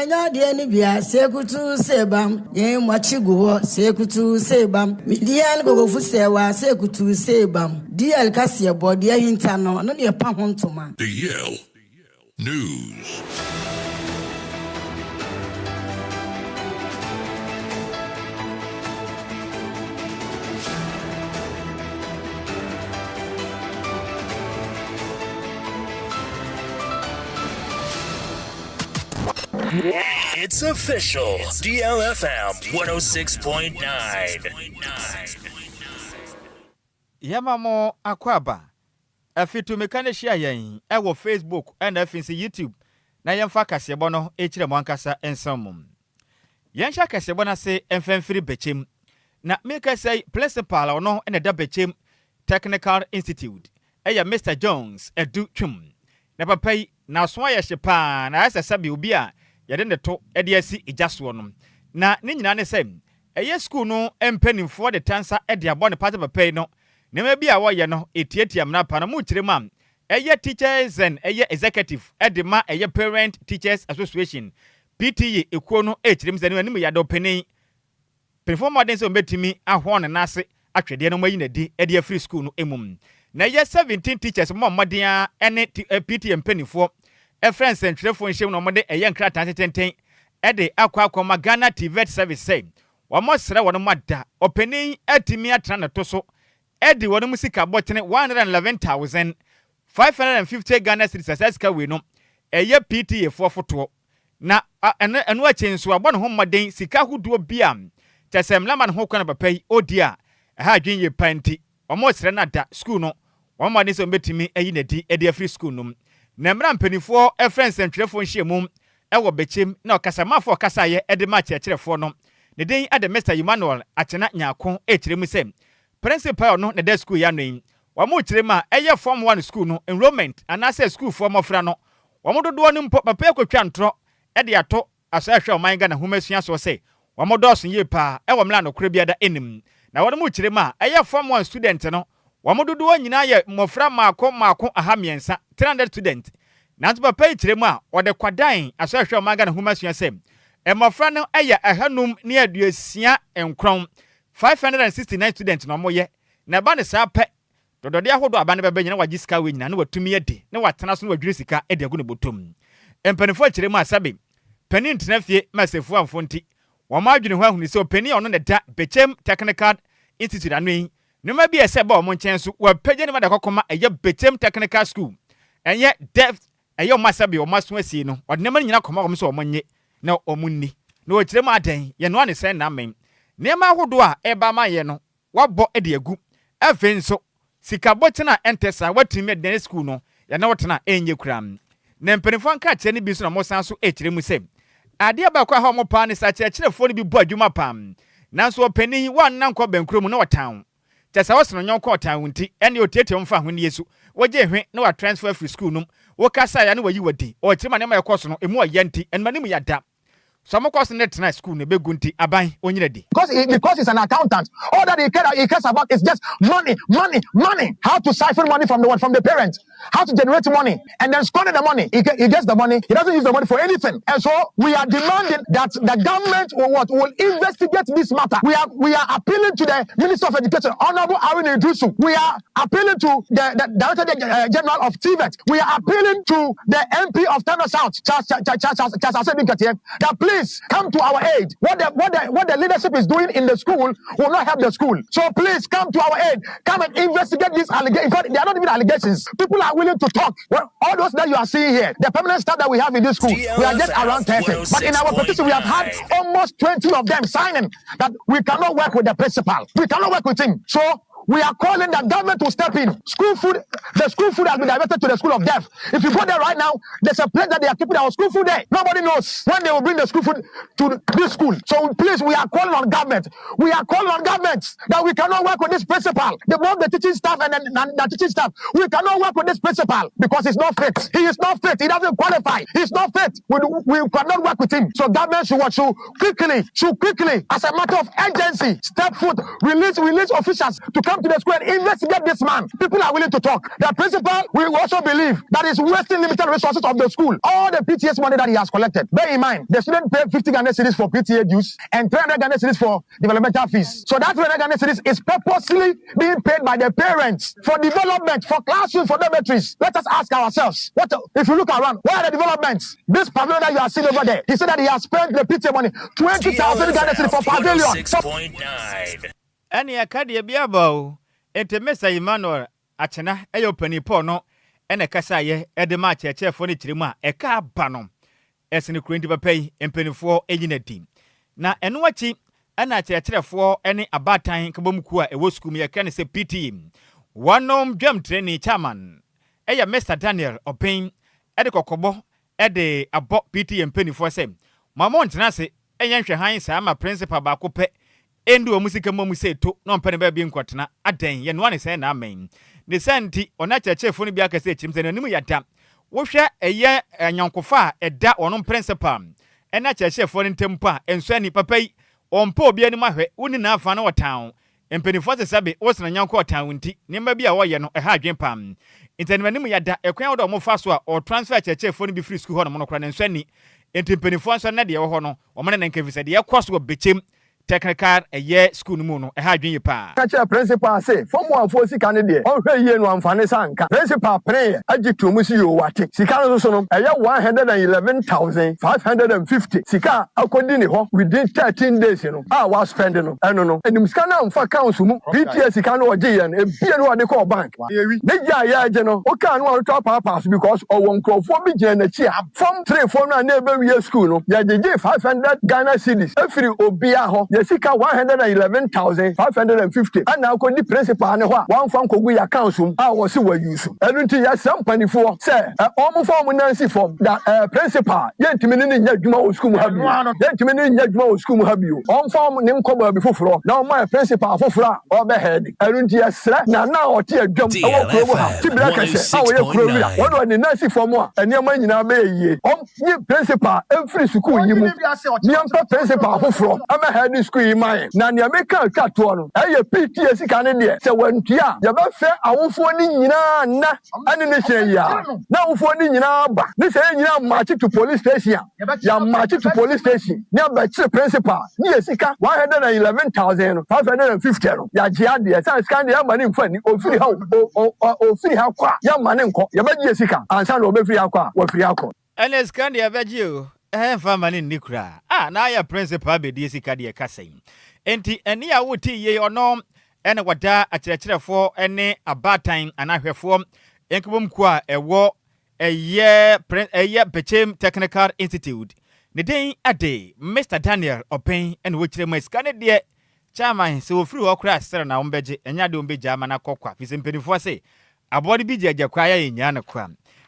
Yɛnya adeɛ no bi a, sekutu sebam. Yɛn mmakyi gu hɔ, sekutu sebam. Media ne kokofu sɛwa, sekutu sebam. DL kaseɛ bɔ, deɛ ahinta no, ɛno ne ɛpa ho ntoma. DL News. It's official. DLFM 106.9. Yɛma mo akwaaba. Afi tumika no hyia yɛn wɔ Facebook na afei nso YouTube na yɛmfa kaseɛbɔ no kyerɛ mo ankasa nsɛm mu. Yɛnhyɛ kaseɛbɔ no ase mfa mfiri Bɛkyɛm. Na mekasa yi, principal a ɔno na ɛda Bɛkyɛm Technical Institute yɛ Mister Jones Adu Twum. Na papa yi, n'aso ayɛ hye paa na ayɛ sɛ sɛbe obi a yɛde ne to de asi gya soɔ no. Na ne nyinaa ne sɛ, ɛyɛ sukuu no mpanimfoɔ de tansa de abɔ ne pata papa yi no, nneɛma bi a wɔyɛ no, ɛtiatia mmara pa no. Mokyerɛ mu a, ɛyɛ Teachers and ɛyɛ Executive de ma ɛyɛ Parent Teachers Association, PTA, ekuo no rekyerɛ mu sɛ ne anim yɛ ade ɔpanin Mpanyimfoɔ mmɔden sɛ wɔbɛtumi ahɔn ne nan ase atwedeɛ na wɔayi no adi de afiri sukuu no mu. Na ɛyɛ 17 teachers mmɔ mmɔden ara ne PTA mpanimfoɔ frɛ nsɛntwerɛfoɔ nhyiam na wɔde ɛyɛ nkrataa tententen de akɔ akɔma Ghana TVET Service sɛ wɔsrɛ wɔn ada ɔpanin atumi atena ne to so de wɔn sika bɔkyene 111,550 Ghana cedis a saa sika wei no ɛyɛ PTA foɔ fotoɔ. Na ɛno ɛno akyi nso wabɔ ne ho mmɔden sika ahodoɔ bi a kyerɛ sɛ mmara ma ne ho kwan na papa yi ɔdi a ɛha adwene yie paa nti wɔresrɛ no ada sukuu no wɔn mmɔden sɛ wɔbɛtumi ayi no adi de afiri sukuu no mu. Na mmerɛ a mpanimfoɔ frɛ nsɛntwerɛfoɔ nhyiamu wɔ Bɛkyem na ɔkasamafoɔ a ɔkasaeɛ de maa akyerɛkyerɛfoɔ no ne din de Mister Emmanuel Akyena Nyarko rekyerɛ mu sɛ Principal a ɔno na ɛda sukuu yi ano yi wɔrekyerɛ mu a ɛyɛ Form One sukuu no enrollment anaasɛ sukuufoɔ mmɔfra no Wɔn dodoɔ no mpo, papa yi akɔtwa ntorɔ de ato asɔre ahwɛ ɔman Ghana nhomasua soɔ sɛ wɔn dɔɔso yie paa wɔ mmerɛ a nokorɛ biara nni mu. Na wɔn mu kyerɛ mu a, ɛyɛ Form 1 student no, wɔn dodoɔ nyinaa yɛ mmɔfra mmaako mmaako 300, 300 student. Nanso papa yi kyerɛ mu a, ɔde kɔdan asɔre ahwɛ ɔman Ghana nhomasua sɛ mmɔfra no yɛ 569, 569 student na wɔyɛ. Na ɛba no saa pɛ, Dɔdɔdeɛ ahodoɔ a aba no bɛba nyina wagye sika wei nyina na watumi adi na watena so na wadwiri sika de agu ne bɔtɔ mu. Mpaninfoɔ kyerɛ mu a sɛbe panin ntena fie ma asɛfua mfo nti wɔn adwene ho ahunu sɛ ɔpanin a ɔno na ɛda Bechem Technical Institute ano yi nnoɔma bi a ɛsɛ ɛba wɔn nkyɛn so wapagya ne mu de akɔkɔma ɛyɛ Bechem Technical School ɛnyɛ Depth ɛyɛ wɔn a sɛbe wɔn aso asie no ɔde nnoɔma no nyina kɔma wɔn sɛ wɔn nye na wɔn nni na wɔkyerɛ mu adɛn yɛnoa ne sɛn na amen nnoɔma ahodoɔ a ɛreba ama yɛn no Woabɔ de agu. Afei nso, sika bɔkyene a ɛntɛ saa woatumi adi ne sukuu no, yɛne wo tena a ɛnyɛ koraa. Na mpanimfoɔ nkrakyerɛ no bi nso na wɔsan so rekyerɛ mu sɛ, adeɛ baako a ɛha wɔn paa ne sɛ akyerɛkyerɛfoɔ no bi bɔ adwuma paa, nanso ɔpanin yi, woanna nkɔ bɛnkoro mu na ɔtan wo. Kyerɛ sɛ wosene wo yɔnko a ɔtan wo nti, ɛnneɛ ɔtiatia wo mfa ahonie so, wogye hwe na watransfer afiri sukuu no mu, wokasaeɛ a na wayi wo adi. Ɔkyerɛ mu a nneɛma a ɛkɔ so no, ɛmu ɔya nti, ɛno m'anim yɛ da. Sɛ ɔmo kɔ so ne tena sukuu no ebegu nti aban onyina di. Because he because he's an accountant all that he care he cares about is just money money money how to siphon money from the what from the parents how to generate money and then squander the money he, he gets the money he doesn't use the money for anything and so we are demanding that the government will what will investigate this matter we are we are appealing to the minister of education honorable Arun Idrisu we are appealing to the, the director general of TVET we are appealing to the MP of Tano South Charles Charles Charles Charles Asedi that please come to our aid what the what the what the leadership is doing in the school will not help the school so please come to our aid come and investigate these allegations in fact they are not even allegations people are willing to talk well, all those that you are seeing here the permanent staff that we have in this school we are just around 30 but in our petition we have had almost 20 of them signing that we cannot work with the principal we cannot work with him so we are calling the government to step in. School food, the school food has been diverted to the school of death. If you go there right now, there's a place that they are keeping our school food there. Nobody knows when they will bring the school food to this school. So please, we are calling on government. We are calling on government that we cannot work with this principal. The both the teaching staff and the, and the teaching staff. We cannot work with this principal because he's not fit. He is not fit. He doesn't qualify. He's not fit. We, we cannot work with him. So government should, should quickly, should quickly, as a matter of urgency, step foot, release, release officials to come come to the school and investigate this man. People are willing to talk. The principal, we also believe that is wasting limited resources of the school. All the PTS money that he has collected. Bear in mind, the student pay 50 Ghana cedis for PTA dues and 300 Ghana cedis for developmental fees. So that 300 Ghana cedis is purposely being paid by the parents for development, for classrooms, for dormitories. Let us ask ourselves, what if you look around, where are the developments? This pavilion that you are seeing over there, he said that he has spent the PTA money, 20,000 Ghana cedis for pavilion. 106.9. Ɛne ɛka deɛ bi aba o. Enti Mr. Emmanuel Akyena ɛyɛ ɔpanin Paul no ɛna ɛkasaeɛ ɛde ma akyerɛkyerɛfoɔ no kyerɛ mu a ɛka aba no ɛsene kuro. Nti papa yi, mpanimfoɔ ɛyi no adi. Na ɛno akyi ɛna akyerɛkyerɛfoɔ ne abaatan nkabom kuo a ɛwɔ sukuu mu, yɛka no sɛ PTA, wɔnom dwamtirani chairman ɛyɛ Mr. Daniel Ɔpɛn, ɛde kɔkɔbɔ ɛde abɔ PTA mpanimfoɔ sɛ ma mo ntena ase ɛnyɛ nhwɛhan saa ma principal baako pɛ ɛndu wɔn sika mu sɛ eto na ɔmpɛ ne baabi nkɔtena adan yɛnoa ne sɛn na amɛn ne sɛ. Nti ɔno akyerɛkyerɛfoɔ no bi akɛsɛ akyirim sɛ n'anim yɛda wohwɛ ɛyɛ anyɔnkofa a ɛda ɔno principal ɛne akyerɛkyerɛfoɔ no ntam po a ɛnso ani papa yi, ɔmpɛ obi anim ahwɛ woni n'afa na ɔtan mpanimfoɔ sɛ sɛbe wosena nyanko ɔtan wo. Nti nneɛma bi a wɔyɛ no ɛha adwen pam. Nti anim anim yɛda ɛkwan a wɔde ɔmo fa so a ɔtransfer akyerɛkyerɛfoɔ no bi firi sukuu hɔ nom no koraa ne nso ani. Nti mpanimfoɔ nso ne deɛ ɛwɔ hɔ no, wɔn ne ne nka fi sɛ deɛ ɛkɔ so wɔ Bɛkyɛm Technical ɛyɛ school no mu no ɛha adwen yie paa. Ka kyerɛ principal se form one foɔ sika no deɛ, ɔnhwɛ yie no amfa ne sa nka. Principal peneeɛ agye to mu si yɛ wate sika no nso no ɛyɛ 111,550. Sika a akɔdi ne hɔ within 13 days no a waspend no, ɛno no anim sika no amfa accounts mu. PTA sika no ɔgye yɛ no, ebie no ɔde kɔɔ bank ne gye a yɛagye no, wokaa no a ɔtɔ apaapaa so because ɔwɔ nkurɔfoɔ bi gyina n'akyi a form three foɔ no a na ɛbɛwie school no, yɛgyegye 500 Ghana cedis efiri obiara hɔ. Yɛ sika 111,550 ɛna akɔdi principal ne hɔ a wɔamfa nkɔgu yɛ accounts mu a wɔsi wɔayi so. Ɛno nti yɛsrɛ mpanimfoɔ sɛ ɔmo fa ɔmo nan si fam da principal, yɛntumi ne ne nyɛ adwuma wɔ sukuu mu ha bio, yɛntumi ne nyɛ adwuma wɔ sukuu mu ha bio. Ɔmfa ɔmo ne nkɔ baabi foforɔ na ɔmo ayɛ principal foforɔ a ɔbɛ head. Ɛno nti yɛsrɛ nana a ɔte adwam ɛwɔ kurom ha, tibira kɛhyɛ a wɔyɛ kuro wira, wɔde ɔne nan si fam a nneɛma nyinaa bɛyɛ yie. Ɔnyi principal mfiri sukuu yi mu, nneɛma principal foforɔ ɛmɛ head sukuu yi ma yɛn. Na nea meka atwa toɔ no ɛyɛ PTA sika no deɛ, sɛ wantua a, yɛbɛfrɛ awofoɔ no nyinaa nna ɛne ne hyɛn yi a na awofoɔ no nyinaa ba ne sɛ yɛn nyinaa march to police station a, yɛ march to police station ne abɛkyere principal ne yɛ sika 111 thousand no 550 no yɛagye adeɛ sɛ sika deɛ yɛama ne mfa ni. Ofiri ha o o ofiri ha kɔ a, yɛama ne nkɔ, yɛbɛgye yɛ sika ansa na ɔbɛfiri ha kɔ a wafiri ha kɔ. Ɛne sika deɛ ɛbɛgye o, ɛmfa ma ne nni koraa a na ayɛ principal bɛdie sika deɛ kasa yi. Enti ɛne a wote yie, ɔno ɛne wɔda akyerɛkyerɛfoɔ ne abaatan anaa ahwɛfoɔ nkabom kuo a ɛwɔ ɛyɛ Bɛkyɛm Technical Institute, ne din ade Mr. Daniel Ɔpɛn, ɛna wɔkyerɛ mu a sika ne deɛ chairman sɛ wɔfiri hɔ koraa sɛre na wɔmbɛgye, ɛnyɛ ade wɔmbɛgya ama no akɔ kwa, firi sɛ mpanimfoɔ se aboɔ no bi gye agya kwa yɛ nyaa no kwa.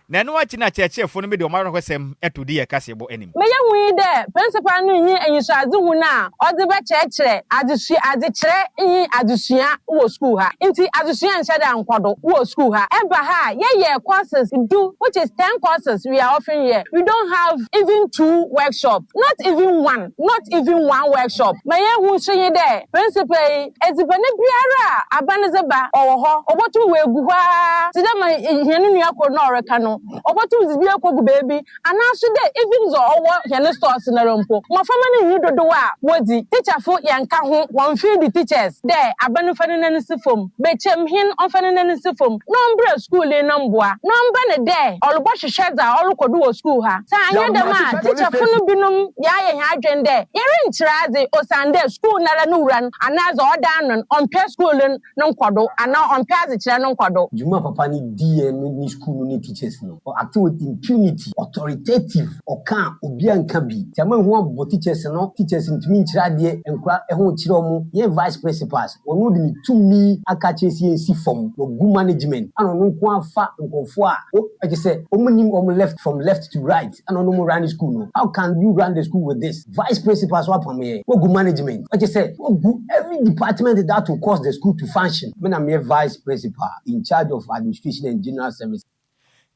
Na ɛno akyi no, akyerɛkyerɛfoɔ no bi de ɔmo awerɛhɔsɛm ɛto di yɛ kaseɛbɔ anim. Meyɛ hu yi dɛ principal no nyi enyisuadzehu no a ɔdze bɛkyerɛkyerɛ adesua, adzekyerɛ nyi adesua wɔ school ha, nti adesua nhyɛ dɛ nkɔ do wɔ school ha. Ɛba ha a yɛyɛ courses du, which is 10 courses we are offering here. We don't have even two workshop, not even one, not even one workshop. Ma yɛhu nso yi dɛ principal yi, edziban biara a aba ne dze ba ɔwɔ hɔ, ɔbɔtum wɔ egu hɔ ara te dɛ ma hɛn nua kor na ɔreka no, ɔbɔtum dze bi akɔgu beebi anaaso dɛ even dɛ ɔwɔ hɛn stores no mpo, mmɔframma no nyi dodow a wodzi. Teacherfo yɛnka ho, wɔn feed the teachers dɛ aba no fa ne nan si fam, bɛkyɛm hin ɔmfa ne nan si fam na ɔmbrɛ school yi no mboa na ɔmba ne dɛ ɔrebɔ hwehwɛ dza ɔrekɔ do wɔ school ha. Sɛ anyɛ dɛm a, teacherfo no binom yɛayɛ hɛn adwen dɛ yɛrenkyerɛ adze osiane dɛ school nara no wura no anaa dza ɔda ano no ɔmpɛ school no nkɔdo anaa ɔmpɛ adzekyerɛ no nkɔdo. Dwuma papa ne di yɛ no ne school no ne teachers no, acting with impunity, authoritative, ɔka obi anka bi nti ama ehu abɔ teachers no. Teachers ntumi nkyerɛ adeɛ, nkura ɛho kyerɛ ɔmo. Yɛn vice principals, wɔn de ne tumi aka kyerɛ si yɛn si fam, wɔgu management ana ɔno nko afa nkurɔfoɔ a o ɛkyɛ sɛ ɔmo nim ɔmo left from left to right, ɛna ɔno mo run school no. How can you run the school with this vice principals? Wapam yɛ, wɔgu management, ɛkyɛ sɛ wɔgu every department that will cause the school to function. Me na meyɛ vice principal in charge of administration and general service.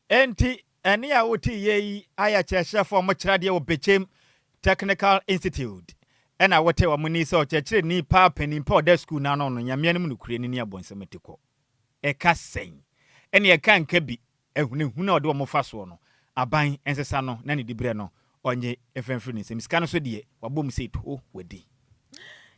Enti ɛne a wote yie yi ayɛ akyerɛkyerɛfoɔ a wɔkyerɛ adeɛ wɔ Bɛkyɛm Technical Institute. Ɛna wote wɔn ni sɛ ɔkyerɛkyerɛni paa panin pa ɔda sukuu no ano no, Nyame anim nokorɛ ni ne abɔnsam ti kɔ. Ɛka sɛn? Ɛne ɛka nka bi, ahunahuna a ɔde wɔn fa soɔ no, aban nsesa no na ne diberɛ no ɔnye mfa mfiri ne nsam. Sika no nso deɛ, wabɔ mu sɛ too, wadi.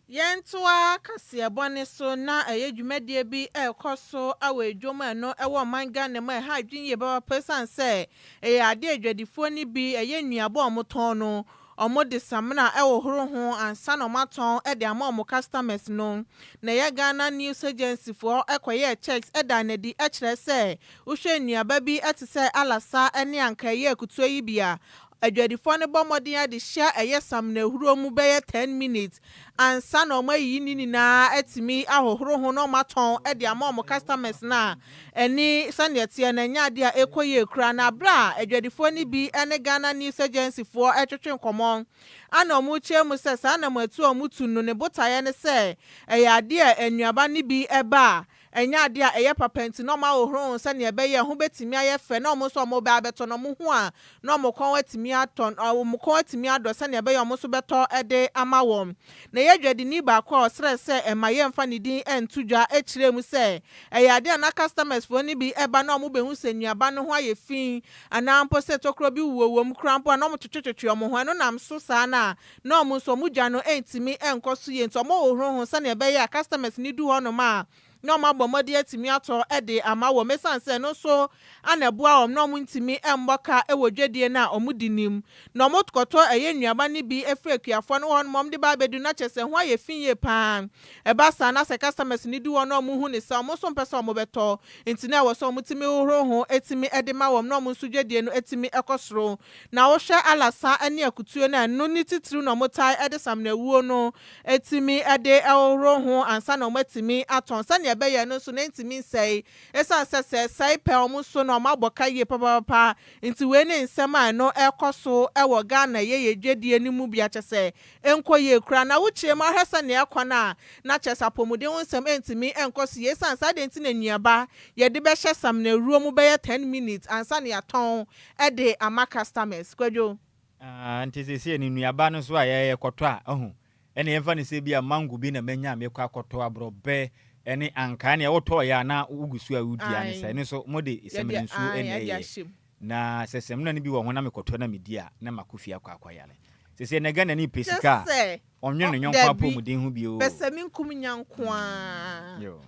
Yɛntoa kaseɛbɔ no so na ɛyɛ dwumadie bi ɛrekɔ so wɔ dwom a ɛno ɛwɔ ɔman Ghana mu a ɛha adwene yie papaapa, ɛsiane sɛ ɛyɛ adeɛ a adwadifoɔ no bi ɛyɛ nnuaba a wɔtɔn no, wɔde samina ɛhohoro ho ansa na wɔatɔn de ama wɔn customers no. Na ɛyɛ Ghana News Agency foɔ ɛkɔyɛɛ checks ɛda n'adi kyerɛ sɛ wohwɛ nnuaba bi te sɛ alasa ne anka ɛyɛ akutuo yi bi a, adwadifoɔ no bɔ mmɔden ade hyɛ ɛyɛ samina ahuro mu bɛyɛ 10 minutes ansa na wɔn ayiyi ne nyinaa atumi ahohoro ho na wɔn atɔn de ama wɔn customers. Na ɛne sɛnea teɛ no, ɛnyɛ adeɛ a ɛkɔ yie kura. Na abere a adwadifoɔ no bi ne Ghana News Agency foɔ ɛtwetwe nkɔmɔ ana wɔn kyerɛ mu sɛ saa nam atu a wɔn tu no, ne botaeɛ ne sɛ ɛyɛ adeɛ a nnuaba no bi ɛba a ɛnyɛ adeɛ a ɛyɛ papa, nti na ɔmo ahohoro ho sɛnea ɛbɛyɛ ɛho bɛtumi ayɛ fɛ na ɔmo nso ɔmo bɛ abɛtɔ na ɔmo ho a na ɔmo kɔn atumi atɔ, ɔmo kɔn atumi adɔ sɛnea ɛbɛyɛ ɔmo nso bɛtɔ ɛde ama wɔn. Na ɛyɛ dwadini baako a ɔsrɛ sɛ ɛma yɛmfa ne din ɛnto dwa ɛkyerɛ mu sɛ ɛyɛ adeɛ a na customers foɔ no bi ɛba na ɔmo bɛhu sɛ nnuaba no ho ayɛ fi anaa mpo sɛ tokuro bi wɔ wɔm kora mpo a, na ɔmo twetwetwe ɔmo ho. Ɛno nam so saa na ɔmo nso ɔmo dwa no ɛntumi ɛnkɔ so yie, nti ɔmo hohoro ho sɛnea ɛbɛyɛ a customers ni du hɔnom a, na ɔmo abɔ mmɔden atumi atɔ de ama wɔn, esan sɛ ɛno nso ana ɛboa wɔn na ɔmo ntumi mmɔ ka wɔ dwadie no a ɔmo di nim. Na ɔmo kɔtɔ ɛyɛ nnuaba no bi efiri akuafoɔ no hɔ nom, ɔmo de ba abɛdu na kyerɛ sɛ ho ayɛ fi yie paa. Ɛba saa na sɛ customers ni du hɔ na ɔmo hu ne sɛ ɔmo nso mpɛ sɛ ɔmo bɛtɔ, nti na ɛwɔ sɛ ɔmo tumi hohoro ho etumi de ma wɔn na ɔmo nso dwadie no etumi ɛkɔ soro. Na wɔhwɛ alasa ne akutuo no a, ɛno ne titiriw na ɔmo tae de samina no etumi de ɛhohoro ho ansa na ɔmo atumi atɔn, sɛnea ɛbɛyɛ no nso na ntumi nsɛe, ɛsiane sɛ sɛe pɛ ɔmo nso na ɔmo abɔ ka yie papaapa. Nti wei ne nsɛm a ɛno ɛkɔ so ɛwɔ Ghana yɛyɛ dwadie no mu bi akyɛ sɛ nkɔ yie kura. Na wokyerɛ mu ahwɛ sɛ nea ɛkɔ no a, na kyerɛ sɛ apɔmuden ho nsɛm ntumi nkɔ so yie, ɛsiane saa deɛ nti na nnuaba yɛde bɛhyɛ samina awuro mu bɛyɛ 10 minutes ansa na yɛatɔn ɛde ama customers, Kwadwo. Ah, nti sɛsɛ ne nnuaba no so a yɛyɛ kɔtɔ a ɔho ɛne yɛmfa no sɛ bi a mango bi na manya a mekɔ akɔtɔ aborɔbɛ ɛne ankaa ne ɛwotɔɔ yɛ a na wogu so a wodua ne sɛ ɛno nso mode samina nsuo ɛne ɛyɛ. Na sɛ samina no bi wɔ ho na mekɔtɔ na medi a, na makɔ fie akɔ akɔyare. Sɛ sɛ na ne pɛ sika a, ɔnwene ne yɔnko apɔmuden ho bio. Pɛsɛ menkum nya nko a. Yo.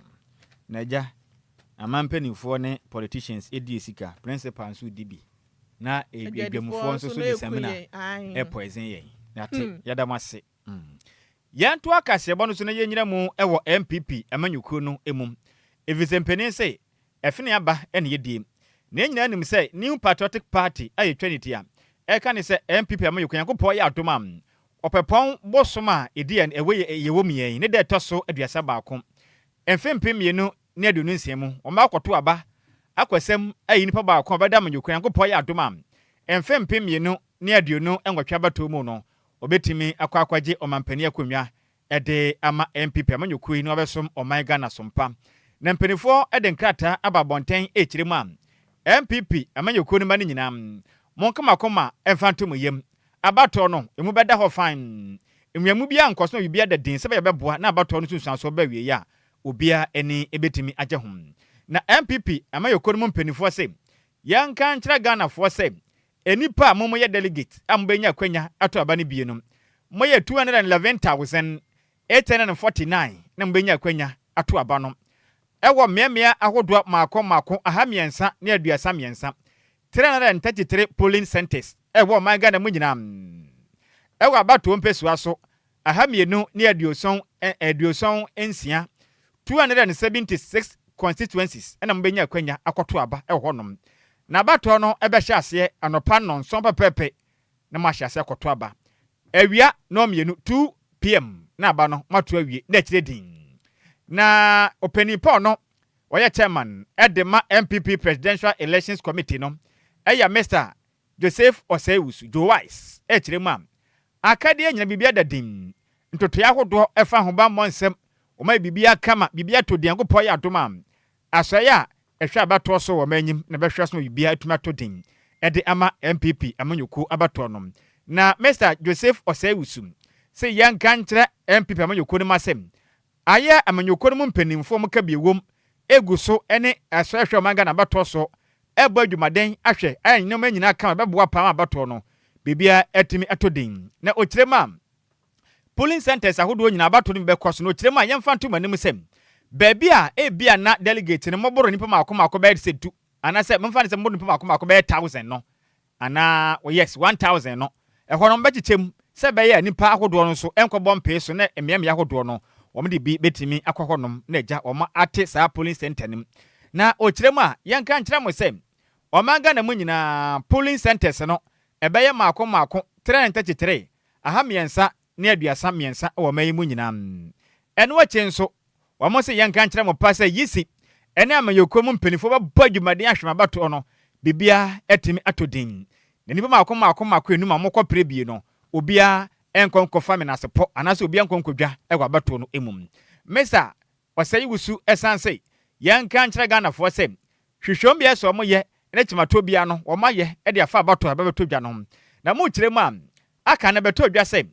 Na agya ama mpanimfoɔ ne politicians ɛdi sika, principal nso di bi, na adwamufoɔ nso so de samina ɛpoison yɛn. Yɛate, yɛda mo ase. Yɛnto akaseɛbɔ no so na yɛnyina mu ɛwɔ NPP amanyɔkuo no mu, ɛfiri sɛ mpanin sɛ ɛfene aba ɛne yɛdie na yɛn nyinaa nim sɛ New Patriotic Party a yɛtwa ne ti a ɛka ne sɛ NPP amanyɔkuo, Nyankopɔn yɛ adom a, ɔpɛpɔn bosom a ɛdi yɛn ɛwɔ yɛwɔ mu yɛn ne da ɛtɔ so 31, mfe 2026 mu, wɔn akɔto aba akɔsɛm ayi nipa baako a ɔbɛda amanyɔkuo. Nyankopɔn yɛ adom a, mfe 2028 abatoɔ mu no, ɔbɛtumi akɔ akɔgye ɔmampanin akonnwa ɛde ama NPP amanyɔkuo yi na ɔbɛsom ɔman Ghana so mpa. Na mpanimfoɔ de nkrataa aba abɔnten ɛkyerɛ mu a, NPP amanyɔkuo no ma no nyinaa, monkamakoma ɛmfa nto mo yam, abatoɔ no emu bɛda hɔ fan, nnuamu biara nkɔ so na biribiara da din sɛ bɛyɛ bɛboa na abatoɔ no nsunsuansoɔ bɛ awie a obiara ani bɛtumi agye ho. Na NPP amanyɔkuo no mu mpanimfoɔ sɛ yɛnka nkyerɛ Ghanafoɔ sɛ nnipa a momoyɛ delegate a mobɛnya akwanya ato aba no bie no, moyɛ 211,849 na mobɛnya akwanya ato aba no ɛwɔ mmeammea ahodoɔ mmaako mmaako 333, 333 polling centers ɛwɔ ɔman Ghana mu nyinaa, ɛwɔ abatoɔ mpɛsua so 276, 276 constituencies ɛna mobɛnya akwanya akɔto aba ɛwɔ hɔnom. Na abatoɔ no ɛbɛhyɛ aseɛ anɔpa 7 pɛpɛɛpɛ na mo ahyɛ aseɛ akɔto aba, awia 2 2 p.m. na aba no moato awie na akyire din. Na ɔpanin Paul no ɔyɛ chairman ɛde ma NPP Presidential Elections Committee no, ɛyɛ Mr Joseph Osei-Owusu Joe Wise, ɛkyerɛ mu a akadeɛ nyina biribi ada din, ntotoeɛ ahodoɔ ɛfa ahobammɔ nsɛm, wɔma yɛ biribi akama, biribi ato din. Nyankopɔn yɛ adom a, asɔeɛ a ɛhwɛ abatoɔ so wɔ m'anim na bɛhwɛ so ma biribiara atumi atɔ din ɛde ama NPP amanyɔkuo abatoɔ no. Na Mr Joseph Osei-Owusu se yɛnka nkyerɛ NPP amanyɔkuo no ma sɛ ayɛ amanyɔkuo no mu mpanimfoɔ mo ka bi ɛwom egu so ne ɛsɔ ɛhwɛ ɔman Ghana abatoɔ so ɛbɔ adwumaden ahwɛ ayɛ nneɛma nyinaa kama ɛbɛboa paa ma abatoɔ no biribiara atumi atɔ din. Na ɔkyerɛ mu a polling centers ahodoɔ nyinaa abatoɔ no bi bɛkɔ so na ɔkyerɛ mu a yɛmfa nto mo anim sɛ baabi a ebia na delegate no moboro nnipa mmaako mmaako bɛyɛ sɛ du anaasɛ momfa no sɛ moboro nnipa mmaako mmaako bɛyɛ 1000 no anaa oh yes 1000 no ɛhɔ no wɔbɛkyekyɛ mu sɛ ɛbɛyɛ a nnipa ahodoɔ no nso nkɔbɔ mpee so na mmeammea ahodoɔ no wɔde bi bɛtumi akɔ hɔnom na agya wɔn ate saa polling center no mu. Na ɔkyerɛ mu a yɛnka nkyerɛ mo sɛ ɔman Ghana mu nyinaa polling centers no ɛbɛyɛ mmaako mmaako 333, 333 wɔ ɔman yi mu nyinaa. Ɛno akyi nso, wɔn se yɛnka nkyerɛ mo pa sɛ Yisi ne amanyɔkuo mu mpanimfoɔ bɛbɔ adwumaden ahwɛ ma abatoɔ no biribiara atumi atɔ din. Na nnipa mmaako mmaako mmaako enum a wɔkɔ pere bie no, obiara nkɔ nkɔfa menasepɔ anaasɛ obiara nkɔ nkɔdwa wɔ abatoɔ no mu. Mesa Ɔsɛe wusu ɛsan se yɛnka nkyerɛ Ghanafoɔ sɛ hwehwɛmu biara sɛ wɔyɛ ne kyematoɔ biara no wɔn ayɛ de afa abatoɔ a ɛbɛbɛtɔ dwa no ho. Na mo kyerɛ mu a aka no ɛbɛtɔ dwa sɛ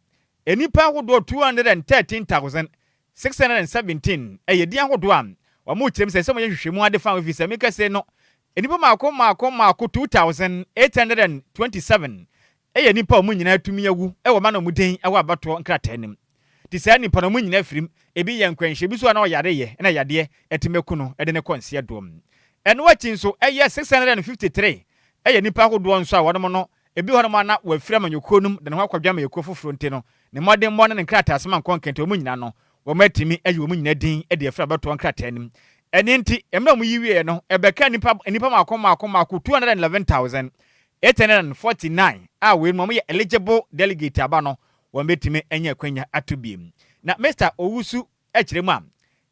nnipa ahodoɔ 213,617 ɛyɛ din ahodoɔ a wɔn kyerɛ mu sɛ ɛsɛ wɔyɛ nhwehwɛmu ade fa ho ɛfiri sɛ meka sei no nnipa mmaako mmaako mmaako 2,827 ɛyɛ nnipa a wɔn nyinaa atumi awu wɔ ma na wɔn din wɔ abatoɔ nkrataa no mu. Nti saa nnipa no, wɔn nyinaa firim, ebi yɛ nkwanhyia, ebi nso a na ɔyare yɛ na yadeɛ atumi aku no de no kɔ nseɛ doɔ. Ɛno akyi nso, ɛyɛ 653 ɛyɛ nnipa ahodoɔ nso a wɔnom no, ebi wɔ hɔnom a na wafiri amanyɔkuo no mu de ne ho akɔdwe amanyɔkuo foforɔ nti no, ne mmɔdenmmɔ ne ne nkrataasɛm ankɔ nka nti wɔn nyinaa no, wɔatumi ayi wɔn nyinaa din de afiri abatoɔ nkrataa no mu. Ɛno nti, mmerɛ a wɔyi wieɛ no, ɛbɛkaa nnipa nnipa mmaako mmaako mmaako 211,849 a weinom wɔyɛ eligible delegate aba no, wɔbɛtumi anya akwanya ato bi. Na Mister Owusu kyerɛ mu a,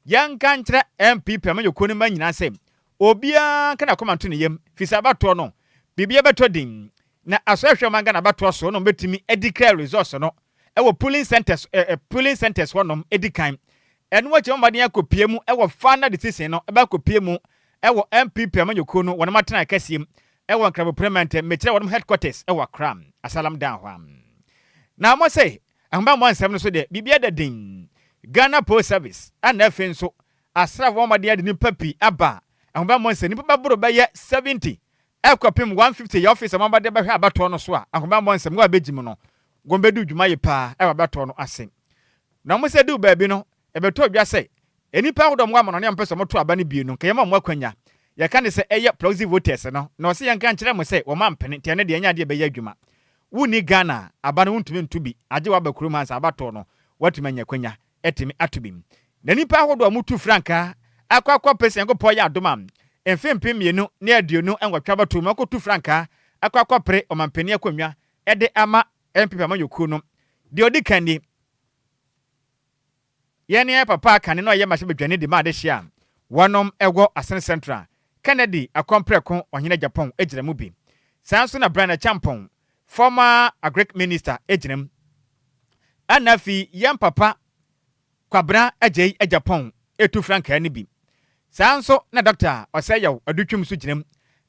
yɛnka nkyerɛ NPP amanyɔkuo no mma nyinaa sɛ obiara nka n'akoma nto ne yam, firi sɛ abatoɔ no, biribiara bɛtɔ din. Na Asɔrehwɛ Ɔman Ghana abatoɔ so na wɔbɛtumi adeclare results no wɔ polling centres eh, eh, polling centres hɔnom di kan. Ɛno akyi wɔn mmɔden akɔpie mu wɔ final decision no ɛbɛ akɔpie mu wɔ NPP amanyɔkuo no wɔn atenaeɛ kɛseɛ mu wɔ Nkramoprɛ mantam, mekyerɛ wɔn headquarters wɔ Accra, Asalam Dan hɔ a. Na mo se ahobammɔ nsɛm no so deɛ biribiara da din. Ghana Post Service ɛna afei nso asraafoɔ mmɔden ade nnipa pii aba ahobammɔ nsɛm nnipa bɛboro bɛyɛ 70 ɛkɔpem 150 yɛ office a wɔn de bɛhwɛ abatoɔ no so a ahobammɔ nsɛm wɔn a bɛgyi mu no wɔn bɛdi dwuma yie paa ɛwɔ abatoɔ no ase. Na wɔn sɛ duu baabi no ɛbɛtɔ dwa sɛ nnipa ahodoɔ a wɔwɔ amanɔne a wɔpɛ sɛ wɔto aba no bio no nka yɛma wɔn akwanya yɛka ne sɛ ɛyɛ proxy voters no na ɔsɛ yɛnka nkyerɛ mo sɛ wɔn ampene nti ɛno deɛ ɛnyɛ adeɛ ɛbɛyɛ adwuma. Wonni Ghana a, aba no wontumi nto bi, agye w'aba kurom ha ansa abatoɔ no woatumi anya akwanya atumi ato bi. Na nnipa ahodoɔ a wɔtu frankaa akɔ akɔpɛ sɛ Nyankopɔn yɛ adom a, mfe 2028 abatoɔ mu akɔtu frankaa akɔ akɔpere ɔmanpanin akonnwa de ama NPP amanyɔkuo no, deɛ ɔdi kan nie. Yɛn ne yɛn papa kane na ɔyɛ mmarahyɛbadwani de ma adehye a wɔnom wɔ Asene Central, Kennedy Akɔmprɛko Ɔhene Agyapong gyina mu bi. Saa nso na Brian Acheampong, former Agric Minister gyina mu. Ɛna afei yɛn papa Kwabena Agyei Agyapong tu frankaa no bi. Saa nso na Dɔkta Ɔsɛeyaw Adutwum nso gyina mu.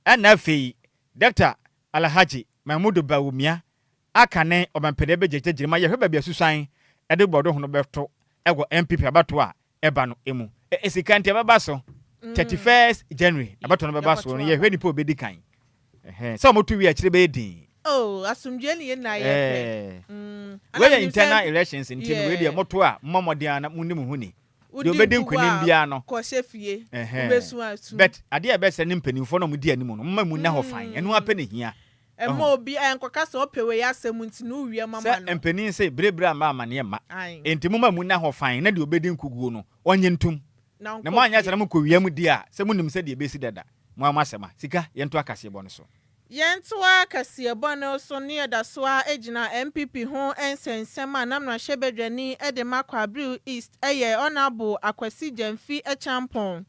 Ɛna afei Dɔkta Alhaji Mahmudu Bawumia aka ne ɔmampanin abɛgyagya gyina mu a yɛhwɛ baabi a susuan de borɔdo ho no bɛto wɔ NPP abatoɔ a ɛba no mu. Ɛ sika nti ɛbɛba so 31st January abatoɔ no bɛba so no yɛhwɛ nipa a ɔbɛdi kan. Ɛhɛn sɛ wɔto wie akyire bɛyɛ din. Oh, asomdwoe ne yɛn nyinaa yɛpɛ. Mm. Wei yɛ internal elections nti no wei deɛ moto a mommɔ mmɔden ara na monni mo ho ni. Deɛ ɔbɛdi nkonim biara no. Kɔhyɛ fie. Wobɛsu asu. But adeɛ a ɛbɛsɛ ne mpanimfoɔ no a wɔdi anim no momma mu nna hɔ fann. Ɛno ara pɛ na ɛhia. Ɛmma obi ɛnkɔka sɛ ɔpɛ wei asɛm nti na wowie mama no. Sɛ mpanin se, Bere bere amma amaneɛ mma. Enti momma mu nna hɔ fann na deɛ ɔbɛdi nkoguo no, ɔnnye ntom. Na moanyɛ saa na mokɔwia mu di a, sɛ monim sɛdeɛ ɛbɛsi dada. Mo ara mo asɛm a. Sika, yɛntoa kaseɛbɔ no so. Yɛntoa kaseɛbɔ no so ne yɛda so ara gyina NPP ho nsɛnsɛm a na mmarahyɛbadwani de ma Kwabriw East yɛ Honourable Akwasi Gyamfi Acheampong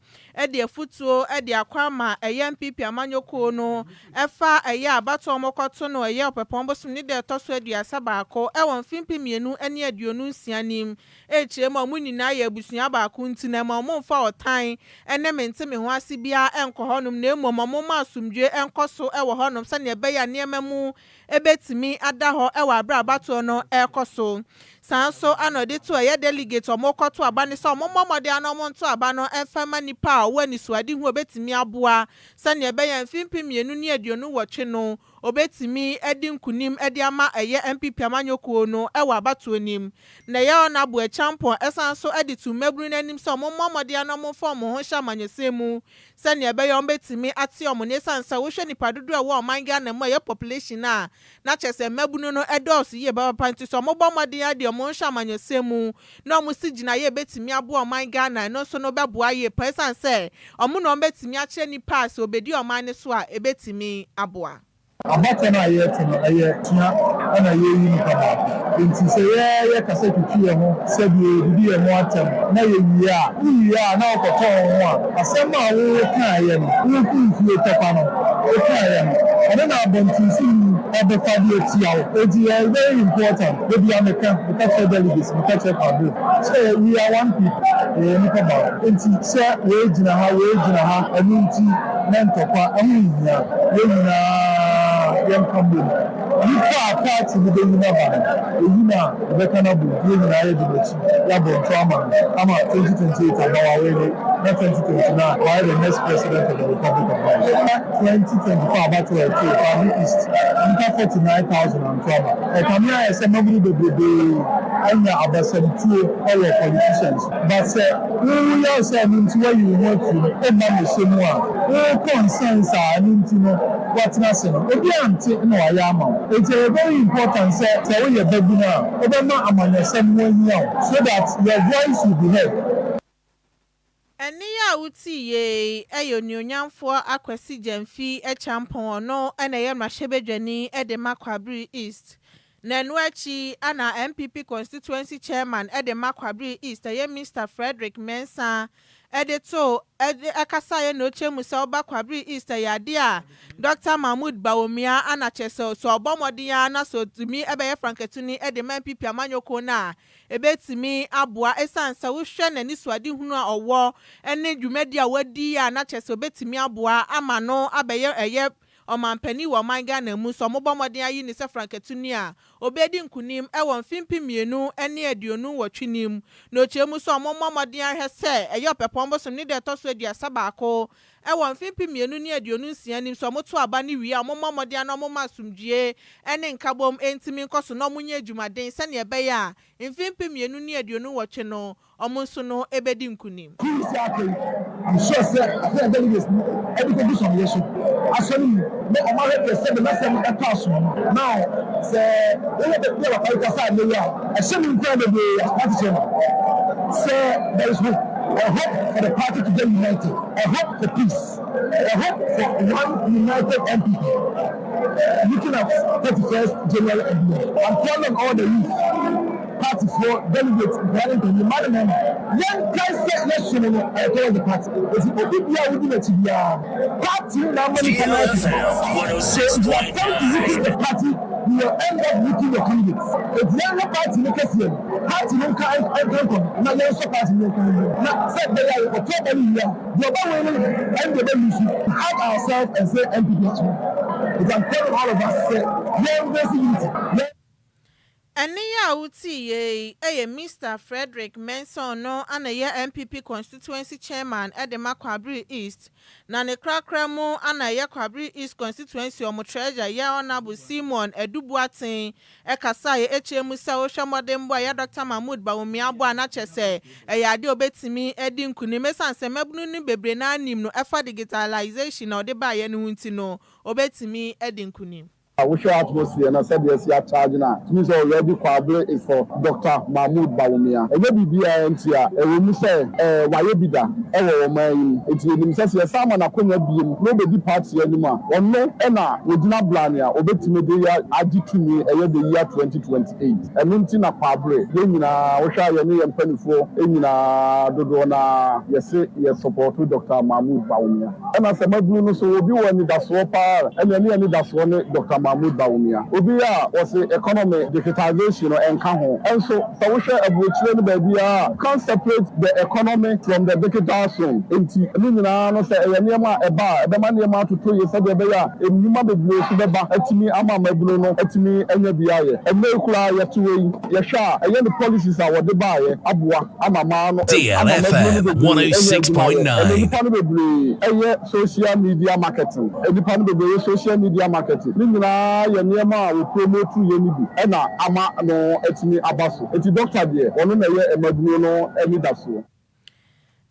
de afutuo de akɔ ama ɛyɛ NPP amanyɔkuo no ɛfa ɛyɛ abatoɔ a wɔkɔto no ɛyɛ Ɔpɛpɔn bosome ne da ɛtɔ so 31 wɔ mfe 2026 nim rekyerɛ mu a wɔn nyinaa yɛ abusua baako nti no ɛma wɔmfa ɔtan ne mente-me-ho-ase biara nkɔ hɔnom na mmom wɔmma asomdwoe nkɔ so wɔ hɔnom. hɔnom sɛnea ɛbɛyɛ a nneɛma mu bɛtumi ada hɔ wɔ aberɛ a abatoɔ no rekɔ so. Saa nso na ɔde too ɛyɛ delegate a wɔrekɔto aba no sɛ wɔmmɔ mmɔden na wɔnto aba no mfa mma nipa a ɔwɔ anisoadehu a ɔbɛtumi aboa sɛnea ɛbɛyɛ a mfe 2028 no ɔbɛtumi adi nkunim de ama ɛyɛ NPP amanyɔkuo no wɔ abatoɔ no mu. Na ɛyɛ Honourable Acheampong san nso de too mmabunu no anim sɛ wɔmmɔ mmɔden na wɔmfa wɔn ho nhyɛ amanyɔsɛm mu sɛnea ɛbɛyɛ a wɔbɛtumi ate wɔn nne ɛsiane sɛ wohwɛ nnipa dodoɔ a ɛwɔ ɔman Ghana mu a ɛyɛ population a na kyerɛ sɛ mmabunu no dɔɔso yie papaapa nti sɛ wɔbɔ mmɔden ara de wɔn ho hyɛ amanyɔsɛm mu na wɔsi gyinaeɛ a ɛbɛtumi aboa ɔman Ghana ɛno nso no bɛboa yie paa ɛsiane sɛ wɔn na wɔbɛtumi akyerɛ nnipa a sɛ wɔbɛdi ɔman no so a ɛbɛtumi aboa. Abatoɔ no a yɛreto no, ɛyɛ tua na yɛreyi nipa baako. Enti sɛ yɛkasa twitwi yɛn ho sɛdeɛ yɛdidi yɛn ho atɛm na yɛwie a, wowie a na wokɔtɔ wo ho a, asɛm a wokaeɛ no, woko nsuo tɔkwa no, wokaeɛ no, ɛno na abɔntensini bɛfa de atia wo. Enti ɛyɛ very important, da biara meka, meka kyerɛ delegates, meka kyerɛ Kwabere sɛ we are one people, yɛyɛ nipa baako. Enti sɛ wei gyina ha, wei gyina ha, ɛno nti na ntɔkwa, ɛho nhia. Yɛn nyinaa yɛnka mmom. Nipa a party no bɛyi no aba no, yɛyi no a, yɛbɛka no abom. Yɛn nyinaa yɛdi n'akyi, yɛabɔ nto ama no ama 2028 aba, wawene, na 2029 wayɛ the next president of the Republic of Ghana. 2024 abatoɔ a ɛtoo Kwame East, nnipa 49,000 anto aba. Ɛkame ayɛ sɛ mmabunu bebrebee anya abasamtuo wɔ politicians. But sɛ woyɛ wo sɛ ɛno nti woayi wo ho afiri mu, womma mmɛhyɛ mu a, wokɔ nsɛns a ɛno nti no woatena ase no, obi ante na wayɛ ama wo. Enti ɛyɛ very important sɛ sɛ woyɛ babunu a, wobɛma amanyɔsɛm ho ahia wo so that your voice will be heard. Ɛnne yi a wotii yei yɛ Onuonyamfoɔ Akwasi Gyamfi Acheampong, ɔno na ɛyɛ mmarahyɛbadwani de ma Kwabre East. Na ɛno akyi na NPP Constituency Chairman de ma Kwabre East, ɛyɛ Mister Frederick Mensah de too de kasaeɛ na ɔkyerɛ mu sɛ woba Kwabre East ɛyɛ adeɛ a Dɔkta Mahmood Bawumia ana kyerɛ sɛ sɛ ɔbɔ mmɔden ara na sɛ ɔtumi bɛyɛ frankatuni de ma NPP amanyɔkuo no a ɛbɛtumi aboa ɛsiane sɛ wohwɛ n'anisoadehunu a ɔwɔ ne dwumadi a wadi a na kyerɛ sɛ ɔbɛtumi aboa ama no abɛyɛ ɛyɛ ɔmanpanin wɔ ɔman Ghana mu. Sɛ wɔbɔ mmɔden ayi no sɛ frankatuni a, ɔbɛdi nkunim wɔ mfe 2028 no mu. Na ɔkyerɛ mu sɛ wɔmmɔ mmɔden ahwɛ sɛ ɛyɛ Ɔpɛpɔn bosome ne da ɛtɔ so 31 wɔ mfe 2026 no mu. Sɛ wɔto aba no wie a, wɔmmɔ mmɔden ara na wɔmma asomdwoeɛ ne nkabom ntumi nkɔ so na wɔnyɛ adwumaden sɛdeɛ ɛbɛyɛ a mfe 2028 no, wɔn nso no bɛdi nkunim. Two aka yi, I'm sure sɛ afei a delegates no ɛde kɔgu sɔneɛ so asɔ no mu na ɔmo ahwɛ deɛ sɛbe n'asɛm ɛtɔ asom no. Now sɛ wohwɛ baabi a papa yi kasa nnɛ yi a, ɛhyɛ me nkuran bebree as party chairman sɛ there is hope, a hope for the party to get united, a hope for peace, a hope for one united NPP looking at 31st January and beyond. I'm calling on all the youth. Party foɔ delegates, nkwadaa ne mpanyin, mmaa ne mmarima, yɛnkae sɛ yɛsom no ɛyɛ towards the party. Eti obi biara a wodi n'akyi biara, party no na ama nipa no ayɛ kɛse. So if you attempt to weaken the party, you will end up weakening your candidates. Eti yɛnhwɛ party no kɛseɛ no, party no nka nka nkɔ no, na yɛnsɔ party no yɛnka no na sɛ ɛbɛyɛ a yɛkɔto aba no wie a, deɛ ɔbɛ win no ɛne deɛ ɔbɛ lose. Hug ourselves and say NPP has won. Eti I'm calling all of us sɛ yɛn embrace unity. Yɛn. Ɛnne yi a wotii yei yɛ Mister Frederick Mensah ɔno na ɛyɛ NPP Constituency Chairman de ma Kwabre East na ne korakora mu na ɛyɛ Kwabre East Constituency wɔn Treasurer yɛ Honourable Simon Adu Boateng kasaeɛ kyerɛ mu sɛ wohwɛ mmɔdenbɔ a ɛyɛ Dɔkta Mahmood Bawumia bɔ a na kyerɛ sɛ ɛyɛ adeɛ a ɔbɛtumi adi nkunim ɛsiane sɛ mmabunu no bebree no ara nim no ɛfa digitalisation a ɔde baeɛ no ho nti no ɔbɛtumi adi nkunim. Wohwɛ atmosphere no sɛdeɛ asi acharge no a, tumi sɛ already Kwabre is for Doctor Mahmood Bawumia. Ɛnyɛ biribiara nti a, ɛwɔ mu sɛ eh, wayɛ bi da wɔ ɔman yi mu. Nti yɛnim sɛ sɛ yɛsan ma no akwanya biom na ɔbɛdi party anim a, ɔno na ɔgyina blane a ɔbɛtumi de yɛ agye tumi ɛyɛ the year 2028. Ɛno nti na Kwabre, yɛn nyinaa, wohwɛ a yɛne yɛn mpaninfoɔ nyinaa dodoɔ no ara yɛse yɛ supporto Doctor Mahmood Bawumia. Ɛna sɛ mabunu no so obi wɔ anidasoɔ paa a, ɛneɛ ne anidasoɔ ne Doctor. Mahmood Bawumia. Obi a ɔse economy digitization no ɛnka ho. Ɛnso sɛ wohwɛ aburokyire no baabiara a, can't separate the economy from the digital zone. Enti ne nyinaa no sɛ ɛyɛ nneɛma a ɛba a ɛbɛma nneɛma atotɔ yie sɛdeɛ ɛbɛyɛ a nnwuma bebree nso bɛba atumi ama mmabunu no atumi anya bi ayɛ. Ɛnnɛ yi koraa yɛte hɔ yi, yɛhwɛ a ɛyɛ ne policies a wɔde baeɛ aboa ama maa no ama mmabunu no DLFM bebree anya adwuma ayɛ. Ɛnnɛ 106.9. nnipa no bebree yɛ social media marketing. Nnipa no bebree yɛ social media marketing. Ne nyinaa yɛ nneɛma a wɔ promote yɛ no bi na ama no atumi aba so. Enti doctor deɛ, ɔno na ɛyɛ mmabunu no anidasoɔ.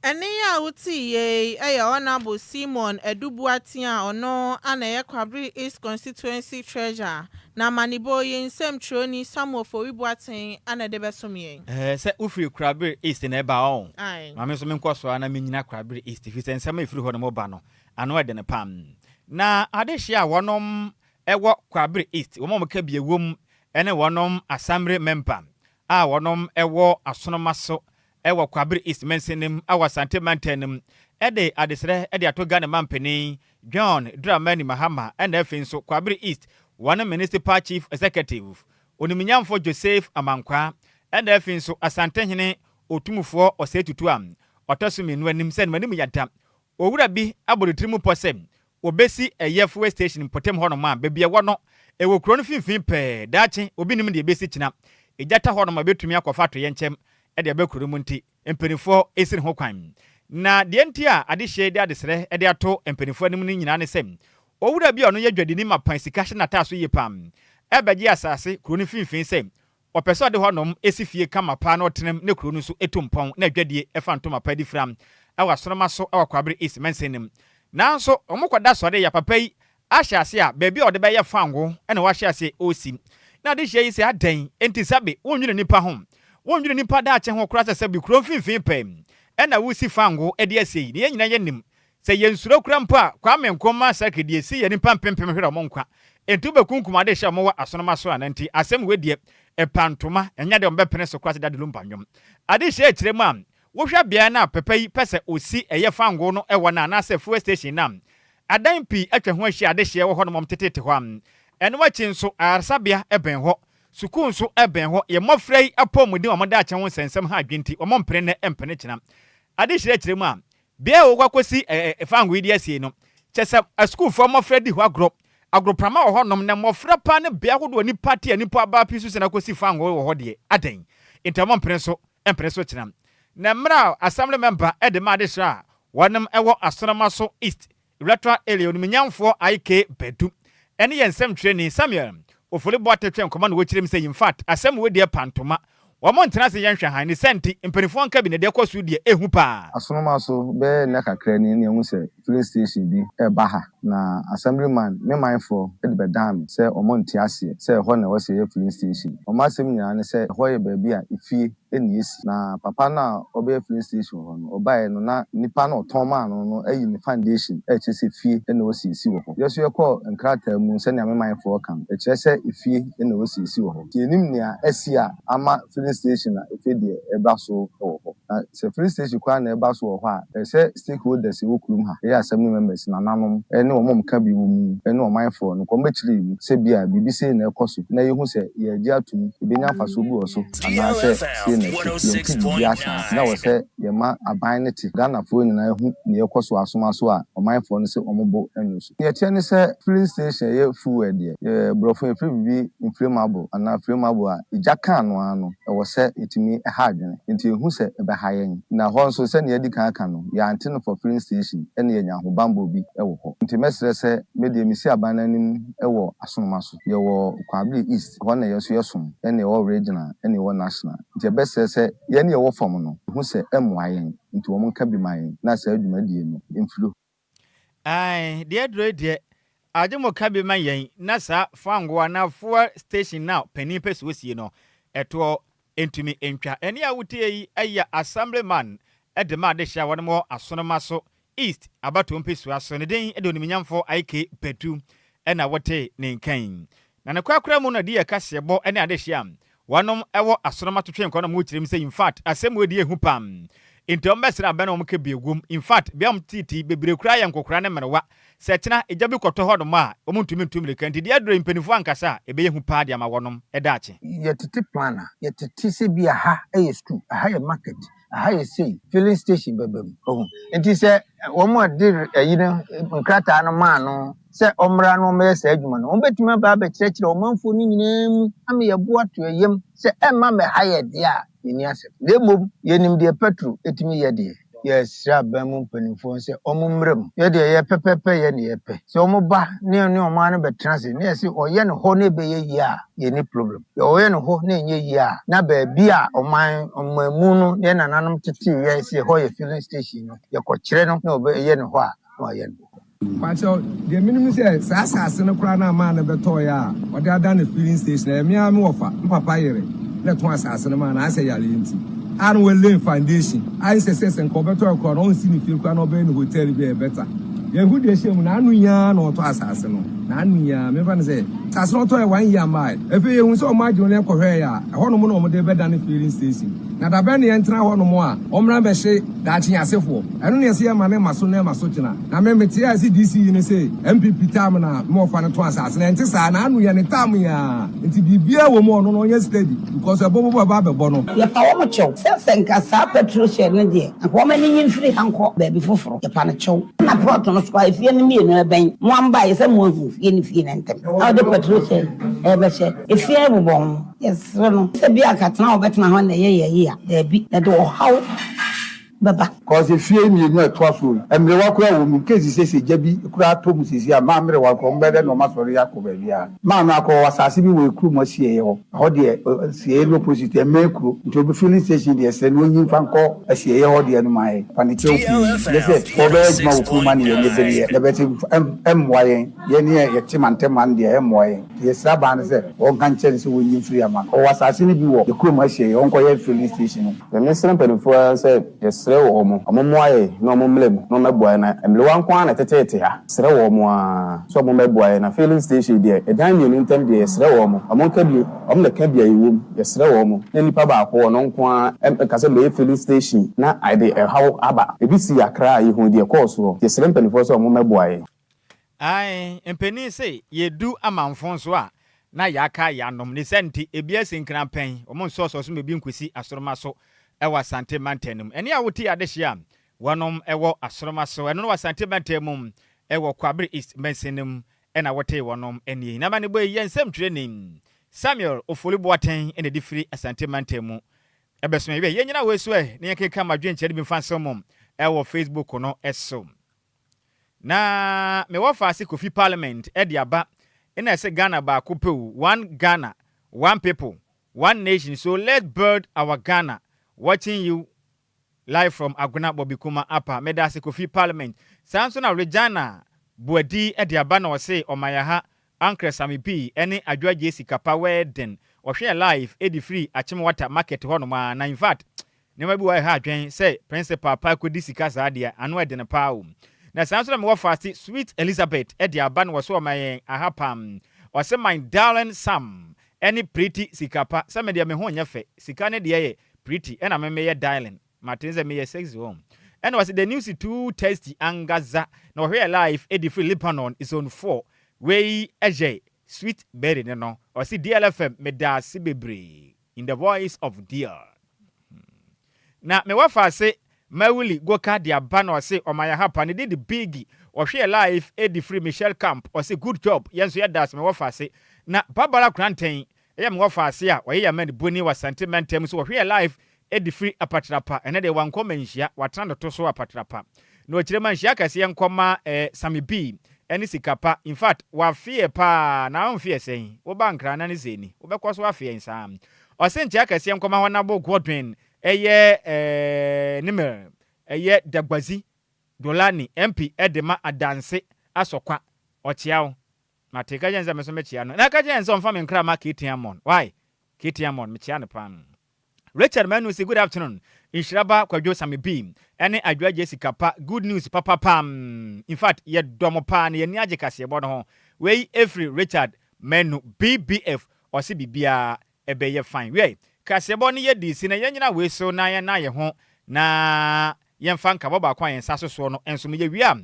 Ɛnne yi a wotee yei yɛ Honourable Simon Adu Boateng a ɔno na ɛyɛ Kwabre East Constituency Treasurer, na amanebɔ yi nsɛmtwerɛni Samuel Ofori Boateng na ɛde bɛsom yɛn. Ɛɛ sɛ wofiri Kwabre East na ɛba ɔn? Ae. Ma me nso menkɔ so ara na mennyina Kwabre East ɛfiri sɛ nsɛm a ɛfiri hɔ nom ba no, ano yɛ den pa. Na adehyeɛ a wɔnom wɔ Kwabre East, wɔn a wɔka bi ɛwom ne wɔnom Asamre mɛmba a wɔnom wɔ Asonoma so wɔ Kwabre East mansin mu wɔ Asante mantam no mu de adesrɛ de ato Ghana manpanin John Dramani Mahama na afei nso Kwabre East wɔn Municipal Chief Executive Onimnyamfo Joseph Amankwaa na afei nso Asantehene Otumfoɔ Osei Tutu a ɔtɔ so mienu anim sɛ no anim yada Owura bi abɔ ne tirim pɔ sɛ obesi ɛyɛ fuel station mpɔtam hɔnom a baabi a ɛwɔ no, ɛwɔ kurow no mfinimfini pɛɛ. Daakye, obi nnim nea ebesi kyena. Egya ta hɔnom a ebetumi akɔfa atoyerɛnkyɛm de aba kurow no mu nti, mpanimfoɔ resi ne ho kwan. Na deɛ nti a adehyeɛ yi de adesrɛ de ato mpanimfoɔ anim no nyinaa ne sɛ, owura bi a ɔno yɛ dwadini mapa sika hyɛ n'ataaso yie paa rebɛgye asase kurow no mfinimfini sɛ Ɔpɛ sɛ ɔde hɔnom si fie kama paa na ɔtena mu na kuro no nso tu mpɔn na adwadie fa ntoma pa de fira wɔ Asoroma so wɔ Kwabre East mansin no mu. Nanso wɔkɔda sɔre ya papa yi ahyɛ ase a baabi a ɔde bɛyɛ fango na wahyɛ ase ɔresi. Na adehyeɛ yi sɛ adɛn nti sɛbe wonnwene nnipa ho, wonnwene nnipa daakye ho koraa sɛ sɛbe kuro mfimfini pɛɛ na woresi fango de asie yi na yɛn nyinaa yɛnim Sɛ yɛnsuro koraa mpo a, Kwame Nkrumah Circuit deɛ ɛsi yɛ nnipa mpempem hwere wɔn nkwa. Enti wobɛkunkum ade hyɛ wɔn wɔ asonoma so anaa? Nti asɛm wei deɛ ɛpa ntoma, ɛnyɛ adeɛ a wɔbɛpene so koraa sɛ Daddy Lumba nnwom. Ade hyɛ akyire mu a, wohwɛ beaeɛ no a papa yi pɛ sɛ ɔsi ɛyɛ fangoo no wɔ no anaasɛ fuel station no a, adan pii atwa ho ahyia a adehyeɛ wɔ hɔnom teteete hɔ a. Ɛno akyi nso, ayaresabea bɛn hɔ, sukuu nso bɛn hɔ. Yɛn mmɔfra yi apɔwmuden a wɔn daakye ho nsɛnsɛm ha adwene nti, wɔmpene nnɛ mpene kyena. Ade hyɛ akyire mu a, Bea a wɔkɔ akɔsi fangoo yi de asie no, kyerɛ sɛ asukuufoɔ mmɔfra di hɔ agorɔ. Agoroprama wɔ hɔnom, na mmɔfra paa ne bea ahodoɔ a nnipa te a nnipa aba pii so sane akɔsi fangoo wɔ hɔ deɛ, adɛn nti a wɔmpene so mpene so kyena? Na mmerɛ a Assembly Member de maa adesrɛ a wɔnom wɔ Asonoma so East Electoral Area Onimnyamfoɔ IK Badu ne yɛn nsɛmtwerɛni Samuel Ofori Boateng twɛn nkɔmmɔ na wɔkyerɛ mu sɛ infact asɛm wei deɛ pa ntoma wɔn ntena ase nyɛ nhwɛhan ne saa nti mpaninfoɔ nka bi na deɛ ɛkɔ so deɛ ɛhu paa. Asonoma so bɛyɛ nna kakra ni na yɛahu sɛ filling station bi reba ha na assemblyman me manfoɔ de bɛdaa me sɛ wɔn nte aseɛ sɛ ɛhɔ na ɛwɔ sɛ yɛyɛ filling station. Wɔn asɛm nyinaa ne sɛ ɛhɔ yɛ baabi a efie na esi. Na papa no a ɔbɛyɛ filling station wɔ hɔ no, ɔbaeɛ no na nipa no a ɔtɔn maa no no ayi ne foundation a ɛkyerɛ sɛ fie na ɛwɔ sɛ esi wɔ hɔ. Yɛn nso yɛkɔɔ nkrataa mu sɛnea me manfoɔ ka no, ɛkyerɛ sɛ efie na ɛwɔ sɛ esi wɔ hɔ. Nti yɛnnim nea asi a ama filling station a efe deɛ ɛba so wɔ hɔ. Na sɛ filling station koraa na ɛba so wɔ hɔ a, ɛsɛ sɛ stakeholders a ɛwɔ kurom ha, ɛyɛ assembly members, nananom ne wɔn a wɔka bi wɔ mu ne ɔmanfoɔ no, wɔbɛkyerɛ yɛn mu sɛ bi a biribi sei na ɛrekɔ so na yɛhu sɛ yɛregye atom, yɛbɛnya mfasoɔ bi wɔ so anaasɛ sei na ɛte. Yɛnte biribiara saa. Na ɛwɔ sɛ yɛma aban no te, Ghanafoɔ nyinaa hu deɛ ɛrekɔ so wɔ Asoma so a ɔmanfoɔ no se wɔn bo nnwo so. Deɛ ɛteɛ ne sɛ filling station a ɛyɛ fuel deɛ, yɛ borɔfo yɛfrɛ biribi inflammable anaa flammable a egya ka ano ara no, ɛwɔ sɛ ɛtumi ha adwene. Nti yɛhu sɛ ɛbɛha yɛn. Na hɔ nso sɛdeɛ yɛadi kan aka no, yɛante no for filling station ɛna yɛanya ahobammɔ bi wɔ hɔ. Nti mɛsrɛ sɛ me deɛ mesi aban no anim wɔ Asonoma so. Yɛwɔ Kwaabere East, ɛhɔ na yɛn nso yɛsom, ɛna yɛwɔ Regional, ɛna yɛwɔ National. Nti yɛbɛsrɛ sɛ yɛn a yɛwɔ fam no, yɛhu sɛ ɛmmoa yɛn, nti wɔn nka bi ma yɛn na saa dwumadie no mfiri hɔ. Ae, deɛ aduro yi deɛ, agye mo ka bi ma yɛn na saa fango anaa fuel station no a panin pɛ sɛ osie no, ɛtoɔ ntumi ntwa. Ɛnne a wotie yi yɛ Assemblyman de ma adehye a wɔnom wɔ Asonoma so East abatoɔ mpesua so. Ne din de Onimnyamfoɔ IK Badu na wote ne nka yi. Na ne korakora mu no ɛde yɛ kaseɛbɔ ne adehye a wɔnom wɔ Asonoma totwe nkɔ na wɔkyerɛ mu sɛ infact asɛm wei deɛ ɛhu paa. Nti wɔn bɛsrɛ abɛn a wɔn kɛ bie wom. In fact, bea a wɔn teetee bebree koraa yɛ nkɔkoraa ne mmerewa. Sɛ kyena egya bi kɔtɔ hɔ nom a, wɔn ntumi ntu mmirika. Nti deɛ aduro yi mpaninfoɔ ankasa a, ɛbɛyɛ hu paa de ama wɔnom daakye. Yɛtete plan a, yɛtete sɛ bi a ha yɛ sukuu, aha yɛ market, aha yɛ sei, filling station bɛba mu. Ohu? Nti sɛ wɔn a de ayi no nkrataa no maa no sɛ ɔmmra na ɔmmɛyɛ saa adwuma no, wɔbɛtumi aba abɛkyerɛkyerɛ ɔmanfoɔ no nyinaa mu ama yɛabo ato yɛn yam sɛ ɛmma mmɛha yɛn deɛ a, yɛnni asɛm. Na mmom yɛnim deɛ pɛtro tumi yɛ deɛ. Yɛsrɛ aban mu mpanimfoɔ sɛ wɔmmra mu. Yɛ deɛ yɛ pɛpɛpɛ yɛ ne yɛpɛ. Sɛ wɔba ne yɛne ɔman no bɛtena ase na yɛse ɔyɛ no hɔ na ɛbɛyɛ yie a, yɛnni problem. Deɛ ɔyɛ no hɔ na ɛnyɛ yie a, na baabi a ɔman ɔmanmu no yɛn nananom tetee yɛn sɛ ɛhɔ yɛ filling station no, yɛkɔkyerɛ no na ɔbɛyɛ no hɔ a, na wayɛ no hɔ. Mpakyɛw, deɛ menim ne sɛ saa asase no koraa no a maa no bɛtɔeɛ a ɔde ada no filling station, ɛyɛ me ara me wɔfa, me papa yere na ɛtɔn asase no maa no, ayɛ sɛ yareɛ nti a na wa lay foundation, ayɛ sɛ sɛ sɛ nka ɔbɛtɔɛ koraa no ɔnsi ne fie koraa na ɔbɛyɛ no hotel bi a ɛyɛ better. Yɛnhu deɛ ɛhyɛɛ mu, n'ano yi ara na ɔtɔ asase no, n'ano yi ara, memfa no sɛ asase no ɔtɔeɛ one year mmaeɛ, afei yɛhu sɛ wɔn agye no kɔhwɛeɛ a, ɛhɔnom na wɔde rebɛdane filling station, na dabɛn na yɛntena hɔnom a wɔmmra mmɛhye daakye yɛn asefoɔ. Ɛno na yɛse yɛma no ma so na ɛma so kyena. Na me metee a ɛse DC yi no se NPP term na me wɔfa no tɔn asase no ɛnte saa na ano yɛ ne term yi aa nti biribiara wɔ mu ɔno no ɔnyɛ steady because ɛbɔ bɔbɔ ɛba abɛbɔ no. Yɛpa wɔn kyɛw sɛ sɛ nka saa petrol shell no deɛ anka wɔn ani nyi mfiri ha nkɔ baabi foforo. Yɛpa no kyɛw. Ɛna plot no so a efie no mmienu ɛbɛn mo amba ayɛ sɛ mo ahu fie ne fie no ntɛm na wɔde petrol shell ɛrebɛhyɛ efie no bobɔ ho. Yɛsrɛ no sɛ bia anka tena a wɔbɛtena hɔ na ɛyɛ yɛn yea. Daabi, ɛde ɔhaw bɛba. Cause efie mmienu a ɛtoa soɔ yi, mmerewa koraa wɔ mu, in case sɛ sɛ gya bi koraa tɔ mu seesei a, maa mmerewa koraa wɔn bɛyɛ dɛn na wɔn asɔre akɔ baabiara. Maa no akɔ, ɔwɔ asaase bi wɔ ekuro mu asieɛ hɔ, ɛhɔ deɛ asieɛ no opposite, ɛmmɛn kuro, nti obi filling station deɛ srɛ no ɔnyi mfa nkɔ asieɛ hɔ deɛ no ma yɛn, fa no kyɛw pii, nyɛ sɛ wɔbɛyɛ adwuma wɔ kurom ha ne yɛn yɛbɛdeɛ, na bɛte ɛmmoa yɛn, yɛn ne yɛte mantam ha no deɛ ɛmmoa yɛn. Nti yɛsrɛ aban no sɛ wɔnka nkyerɛ no sɛ wɔnyi mfiri ama no, ɔwɔ asaase no bi wɔ yɛ kurom asieɛ, ɔnkɔyɛ filling station no. Deɛ mesrɛ mpaninfoɔ ara ne sɛ yɛsrɛ wɔn wɔn mmoa yɛn na wɔn mmra mu na wɔn mmɛboa yɛn na mmerewa nko ara na ɛteteete ha srɛ wɔn ara sɛ wɔn mmɛboa yɛn na filling station deɛ ɛdan mmienu ntam deɛ yɛsrɛ wɔn wɔn nka bi wɔn na ɛka bi a yɛwɔ mu yɛsrɛ wɔn na nipa baako ɔno nko ara nka sɛ mɛyɛ filling station na ɛde ɛhaw aba ebi sii Accra a yɛhuu deɛ ɛkɔɔ soɔ yɛsrɛ mpaninfoɔ sɛ wɔn mmɛboa yɛn. Ae, mpanin se yɛdu amanfo nso a, na yɛaka yɛanom. Ne saa nti, ebi asi nkran pɛn, wɔn nsɔɔsɔɔ so ma ebi nkosi asoroma so wɔ Asante mantam no mu. Ɛne a wote adehye a wɔnom wɔ asoroma so, ɛno no wɔ Asante mantam mu wɔ Kwabre East mansin no mu na wotee wɔnom nne yi. N'amanebɔ yi yɛ nsɛmtwerɛni Samuel Ofori Boateng na ɛde firi Asante mantam mu ɛbɛso yɛn. Yɛnnyina wei so ɛ na yɛnkenkan mo adwenkyerɛ no bi mfa nso mo wɔ Facebook no so. Na me wɔfaase Kofi Parliament de aba na ɛsɛ Ghana baako pɛ o, one Ghana, one people, one nation so let's build our Ghana, watching you live from Agona Bobikuma Upper. Medaase Kofi Parliament. Saa nso na Regina Boadi de aba na ɔse ɔman ha Ankrɛ Sami Pii ne Adwoa Gyesi Kapa wedding ɔhwɛɛ live de firi Achimwata market hɔ nom aa na infact nneɛma bi wɔ hɔ a ɛha adwen sɛ principal paa kɔdi sika saa deɛ ano ɛdene paa o. Na saa nso na mewɔ faase Sweet Elizabeth de aba na wɔso ɔma yɛn aha pam ɔse my darling Sam ne Pretty Sikapa sɛ medeɛ me ho nyɛ fɛ sika ne deɛ yɛ pretty ɛna me meyɛ darling Mate sɛ meyɛ sexy wɔn. Ɛna ɔse the news too tasty angaza na ɔhwɛ yɛ live ɛdi firi Lebanon zone 4 wei ɛyɛ sweet berry ne no ɔse DLFM medaase bebree in the voice of DL na me wafa ase Mawuli Goka de aba na ɔse ɔma yɛ ha pa ne din de Biggie ɔhwɛ yɛ live ɛdi firi Michelle Camp ɔse good job yɛn nso yɛdaase me wafa ase na Barbara Koranteng Ɛyɛ me wɔfa ase a ɔyɛ yɛn amanibɔni wɔ Asante mantam so wɔhwɛ yɛn live de firi Apatrapa ɛnɛ deɛ wankɔ manhyia watena ne to so Apatrapa na ɔkyerɛ manhyia kɛseɛ nkɔ ma eh, Sammy B ɛne Sikapa infact wafeɛ paa na wonfeɛ sɛn woba Nkran na ne sɛ ni wobɛkɔ so afeɛ nsaa ɔse nkyea kɛseɛ nkɔ ma Honourable Godwin ɛyɛ eh, Nimir ɛyɛ Dagbazi Dolani MP de ma Adanse Asɔkwa ɔkyea wo Mate, ka kyerɛ no sɛ me nso mekyea no. Na ka kyerɛ no sɛ ɔmfa me nkra ma Katie Amon. Why? Katie Amon, mekyea no paa. Richard Manu se good afternoon, Nhyira ba Kwadwo Same B ɛne Adwoa Jessica pa good news papapa in fact yɛdɔ mo paa na yɛni agye kaseɛbɔ no ho. Wei ɛfiri Richard Manu BBF ɔse biribiara ɛbɛyɛ fine. Wiɛ, kaseɛbɔ no yɛ dii si na yɛnyina wei so na yɛnna yɛn ho. Na yɛmfa nkabɔ baako a yɛn nsa so soɔ no nso mo. Yɛwie a,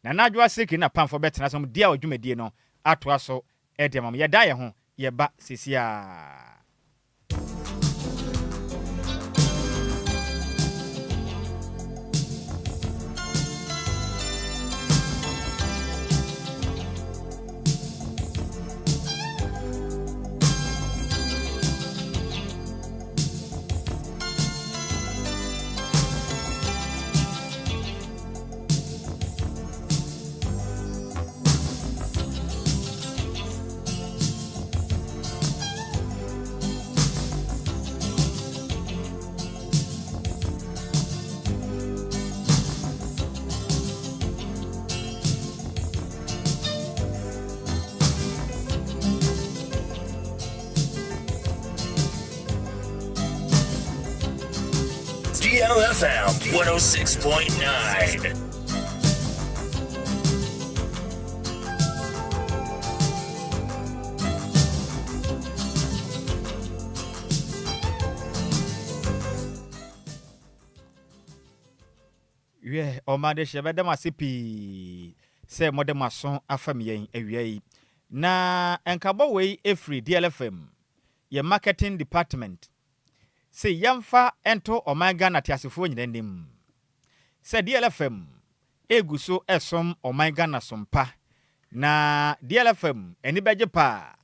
Nana Adwoa Siriki ne n'apamfoɔ bɛtena ase na wɔde a dwumadie no atoa so de ama mo. Yɛda yɛn ho, yɛba seesei ara. DLFM 106.9. Wiɛ, ɔman de hyɛ bɛda mo ase pii sɛ mode mo aso afam yɛn awia yi. Na nkabɔ wei ɛfiri DLFM, yɛn marketing department, se yɛmfa nto ɔman Ghana teasefoɔ nyina anim sɛ DLFM ɛgu so ɛsom ɔman Ghana som pa. Na DLFM ani bɛgye paa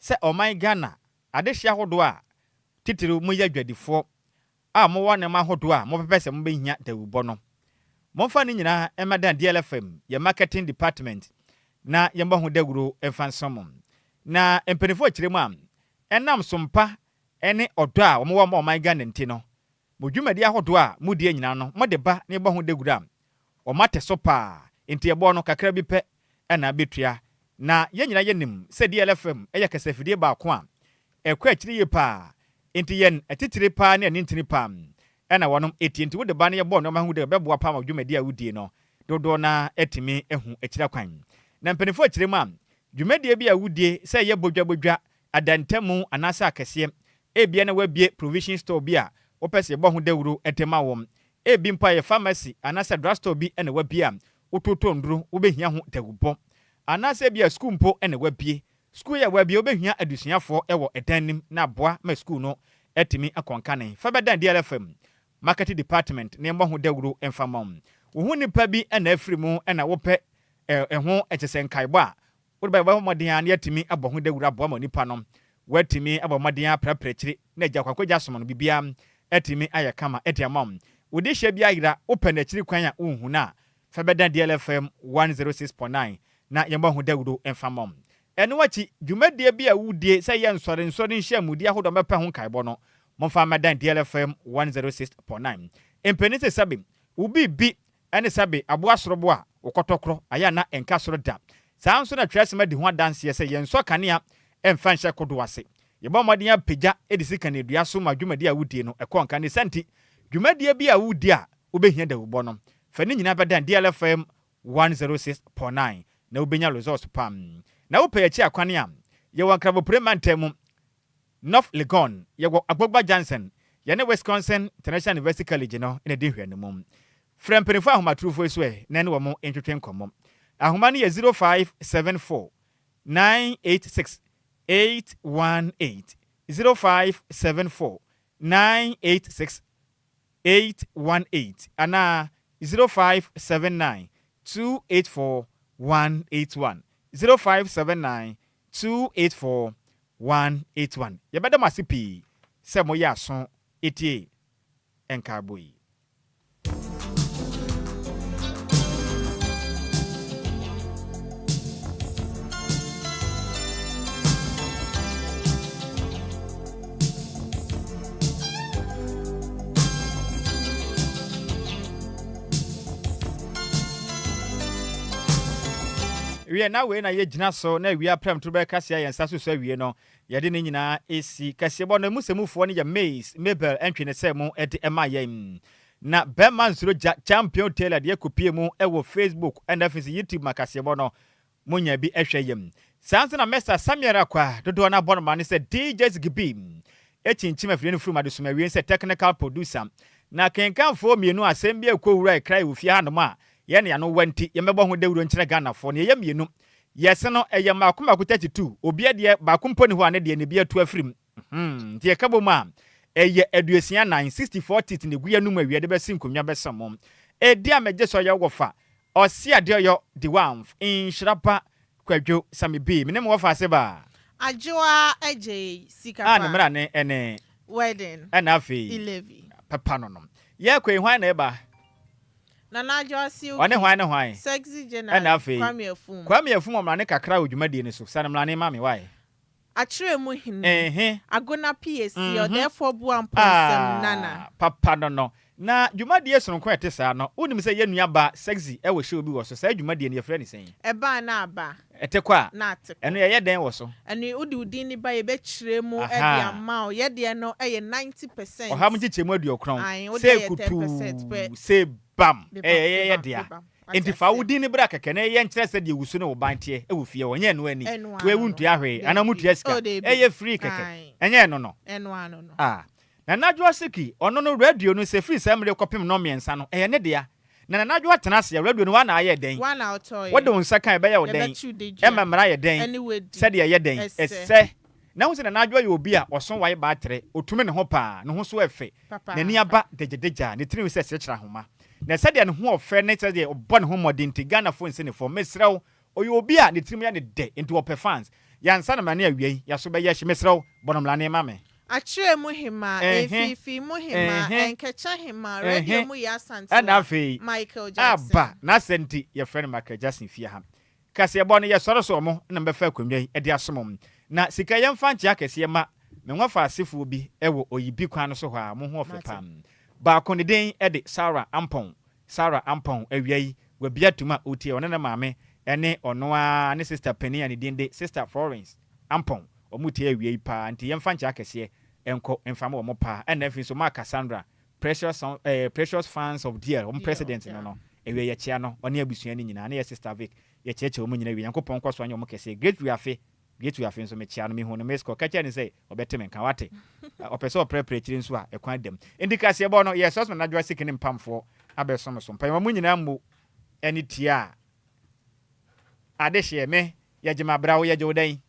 sɛ ɔman Ghana adehye ahodoɔ a titiriw moyɛ adwadifoɔ a mowɔ nneɛma ahodoɔ a mobɛpɛ sɛ mobɛhia dawubɔ no. Momfa ne nyinaa mmɛdan DLFM, yɛn marketing department, na yɛmmɔ ho dawuro mfa nsom mo. Na mpanimfoɔ kyerɛ mu a, ɛnam som pa ne ɔdɔ a wɔwɔ ma ɔman Ghana nti no, mo dwumadi ahodoɔ a modie nyinaa no, mode ba na yɛbɔ ho dawuro a, wɔate so paa. Enti ɛboɔ no, kakra bi pɛ na abɛtua. Na yɛn nyinaa yɛnim sɛ DLFM yɛ kasafidie baako a ɛkɔ akyiri yie paa. Enti yɛn atitire paa ne anintini paa na wɔnom tie. Enti wode ba na yɛbɔ nnoɔma ho dawuro a, ɛbɛboa paa ma dwumadie a wodie no dodoɔ no ara atumi ahu akyiri akwan. Na mpanimfoɔ kyerɛ mu a, dwumadie bi a wodie, sɛ ɛyɛ bodwabodwa, adantamu anaasɛ akɛseɛ, ebia na woabue provision store bi a wopɛ sɛ yɛbɔ ho dawuro de ma wo. Ebi mpo a ɛyɛ pharmacy anaasɛ drugstore bi na woabue a wototɔ nnuro, wobɛhia ho dawubɔ. Anaasɛ ebia sukuu mpo na woabue. Sukuu yi a woabue, wobɛhia adesuafoɔ wɔ ɛdan no mu na aboa ma sukuu no atumi akɔ nkane. Fa bɛdan DLFM Marketing Department na yɛmmɔ ho dawuro mfa mma wo. Wo ho nipa bi na afiri mu na wopɛ ɛho kyerɛ sɛ nkaebɔ a, wode ba yɛbɛbɔ mmɔden ara na yɛatumi abɔ ho dawuro aboa ma onipa no watumi abɔ mmɔden aprapra akyiri na agya kwankogya som no biribiara atumi ayɛ kama de ama wo. Wo dehyɛ bi ayera, wopɛ no akyiri kwan a wonhu no a, fa bɛdan DLFM 106.9 na yɛmmɔ ho dawuro mfa mma wo. Ɛno akyi, dwumadie bi a wodie sɛ ɛyɛ nsɔrensɔre nhyiamudie ahodoɔ a mobɛpɛ ho nkaebɔ no, momfa mmɛdan DLFM 106.9. Mpanin se sɛbe wo biribi ne sɛbe aboa sorobo a wo kɔtɔkorɔ ayɛ a na ɛnka soro da. Saa ara nso na twerɛsɛm adi ho adanseɛ sɛ yɛnsɔ kanea mfa nhyɛ kodoɔ ase. Yɛbɔ mmɔden apagya de si kaneadua so ma dwumadie a wodie no ɛkɔ nka. Ne saa nti, dwumadie bi a wodi a wobɛhia dawubɔ no, fa ne nyinaa bɛdan DLFM 106.9 na wobɛnya results pa. Na wopɛ yɛn akyi akwan a, yɛwɔ Nkrabopire mantam mu, North Legon, yɛwɔ Agbogba Junction, yɛne Wisconsin International University College no na ɛdi nhwɛanimu. Frɛ mpanyimfo ahomatorofo yi so ɛ na ɛne wɔn ntwetwe nkɔmmɔ. Ahoma no yɛ 0574 986 818, 0574 986 818 anaa 0579 284 181, 0579 284 181. Yɛbɛda mo ase pii sɛ moyɛ aso tie nkaebɔ yi. Wiɛ, na wei na yɛgyina so na awia prɛmto bɛyɛ kaseɛ a yɛn nsa so sɔ awie no, yɛde ne nyinaa si. Kaseɛbɔ no, emu sɛmufoɔ no yɛ Mays, Mabel ntwe ne sɛ mu de ma yɛn. Na Bɛrima Nsuro Gya, Champion Taylor deɛ kɔpie mu wɔ Facebook ɛna afei nso YouTube ma kaseɛbɔ no monya bi hwɛ yɛn. Saa nso na Mister Samuel Akwa, dodoɔ no abɔ no ma ne sɛ DJ Ziggy B, kyinkyim afidie no firi mu adesoma awie sɛ technical producer. Na kenkanfoɔ mmienu asɛm bi ɛkɔ wura ɛkra wɔ fie hanom a yɛn ne ano wa nti yɛmmɛbɔ ho dawuro nkyerɛ Ghanafoɔ. Nea ɛyɛ mmienu yɛse no ɛyɛ mmaako mmaako 32 obia deɛ baako mpo ni hɔ a ne deɛ ne bi atu afiri mu. Nti yɛka bɔ mu a ɛyɛ 64, 64 teeth na egu yɛn anum awia de bɛsi nkonnwa bɛsa mo. Edi a mɛgye sɛ ɔyɛ wɔfa ɔsi adeɛ ɔyɔ de wamf nhyira pa Kwadwo Sami B me ne mo wɔfa ase ba. Adwoa agye sika pa. A ne mmara ne ɛne. Wedding. Ɛna afei. Ilevi. Papa no no. Yɛkɔ yi hwan na ɛba? Nana Adwoa Silky. Ɔne hwan ne hwan? Sexy General. Ɛna afei. Kwame Afum. Kwame Afum ɔmmrane kakra wɔ dwumadie no so. Sane mmrane ma me why? Akyerɛ mu hene. Ehe. Agona Piesie, Ɔdɛɛfoɔ Boa Mpɔnsɛm, Nana. Ah, papa no no. Na dwumadie sononko a ɛte saa no, wonim sɛ yɛn nua baa Sexy wɔ show bi wɔ so, saa dwumadie no yɛfrɛ no sɛn? Ɛba a na aba. Ɛte kɔ a? Na ate kɔ. Ɛno yɛyɛ dɛn wɔ so? Ɛno wode wo din no ba yɛbɛkyerɛ mu de Ahaa. ama wo. Yɛ deɛ no yɛ 90 percent. Ɔha mu nkyekyɛmu 90. Ae, wo Sei deɛ yɛ 10 percent pɛ. kutuu, sei bam, Bebam, ɛyɛ yɛyɛ bebam, dea. bebam. Wate Enti fa wo aseɛ? din no bra kɛkɛ na yɛnkyerɛ sɛdeɛ wo su ne wo ban teɛ wɔ fie hɔ. Ɛnyɛ ɛno ani? Ɛno Wei ano no. wontua hwee anaa Dabi. motua sika? Oh, dabi. Ɛyɛ free kɛkɛ. Ae. Ɛnyɛ ɛno no? Ɛno ano no. Ah. Nana Adwoa Siki, ɔno no radio no sɛ firi saa mmerɛ yi kɔpem nnɔnmiɛnsa no, ɛyɛ ne dea. Na Nana Adwoa tena ase a, radio no woa na ayɛ dɛn? Woa na wotɔeɛ. Wode wo nsa ka a, ɛbɛyɛ wo dɛn? Yɛbɛkye wo dedua. Ɛma mmara yɛ dɛn? Ɛne wadi. Sɛdeɛ ɛyɛ dɛn? Ɛsɛ. Ɛsɛ. Na wohu sɛ Nana Adwoa yɛ obi a ɔso wae baatere, ɔtumi ne ho paa, ne ho so ɛfɛ, n'ani Papaapa. aba degyadegya, ne tirinwi sɛ sekyere ahoma. Na sɛdeɛ ne ho ɔfɛ ne sɛdeɛ ɔbɔ ne ho mmɔden nti, Ghanafoɔ nsi ne fam. Mesrɛ wo, ɔyɛ obi a ne tirim yɛ no dɛ, nti ɔpɛ fans. Yɛansa no mmrane awia yi, yɛaso bɛyɛ hye. Mesrɛ wo, bɔ no mmrane ma me. Akyerɛ mu hemaa, Ɛhe, mfimfini mu hemaa, ɛhe, nkɛkyɛ hemaa, radio ɛhe. mu yɛ Ɛna Asantewa, afei, Michael Jackson. aba, n'asɛ nti, yɛfrɛ no Michael Jackson fie ha. Kaseɛbɔ no, yɛsɔre so ɔmo na mebɛfa akonnwa yi de asom ɔmo. Na sika yɛmfa nkyea akɛseɛ ma me nwɔfa asefoɔ bi wɔ Oyibi kwan no so hɔ a, ɔmo ho ɔfɛ paa. Baako ne din de Sarah Ampong, Sarah Ampong, awia yi, wabue atom a ɔretie, ɔne ne maame ne ɔno ara ne sister panin a ne din de Sister Florence Ampong, ɔmo retie awia yi paa, nti yɛmfa nkyea akɛseɛ nkɔ mfa ma ɔmo paa. Ɛna afei nso Mark Cassandra, Precious son eh, Precious fans of DL, wɔn president no no, awia yɛkyea no, ɔne abusua no nyinaa, ne yɛ sister Vic, yɛkyerɛkyerɛ wɔn nyinaa awie, Nyankopɔn nkɔ so anyɛ wɔn kɛseɛ. Great Wiafe, Great Wiafe nso mekyea no, mehu no miss call, ka kyerɛ no sɛ ɔbɛte me nka, wate? Ɔpɛ sɛ ɔprɛprɛ akyire nso a, ɛkwan da mu. Enti kaseɛbɔ no, yɛ Sosman Adwoa Siki ne mpamfoɔ abɛsom so. Mpaeɛma mo nyinaa mmu ɛne tie a adehyeɛ, me, yɛgye m'abra, wo yɛgye wo dɛn?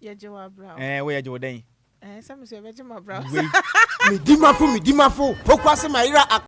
Yɛgye w'abra o. Ɛɛ, wo yɛgye wo dɛn? Ɛɛ, sɛ me so yɛbɛgye m'abra o. Wei. Medimafo medimafo pokuase mayera ak.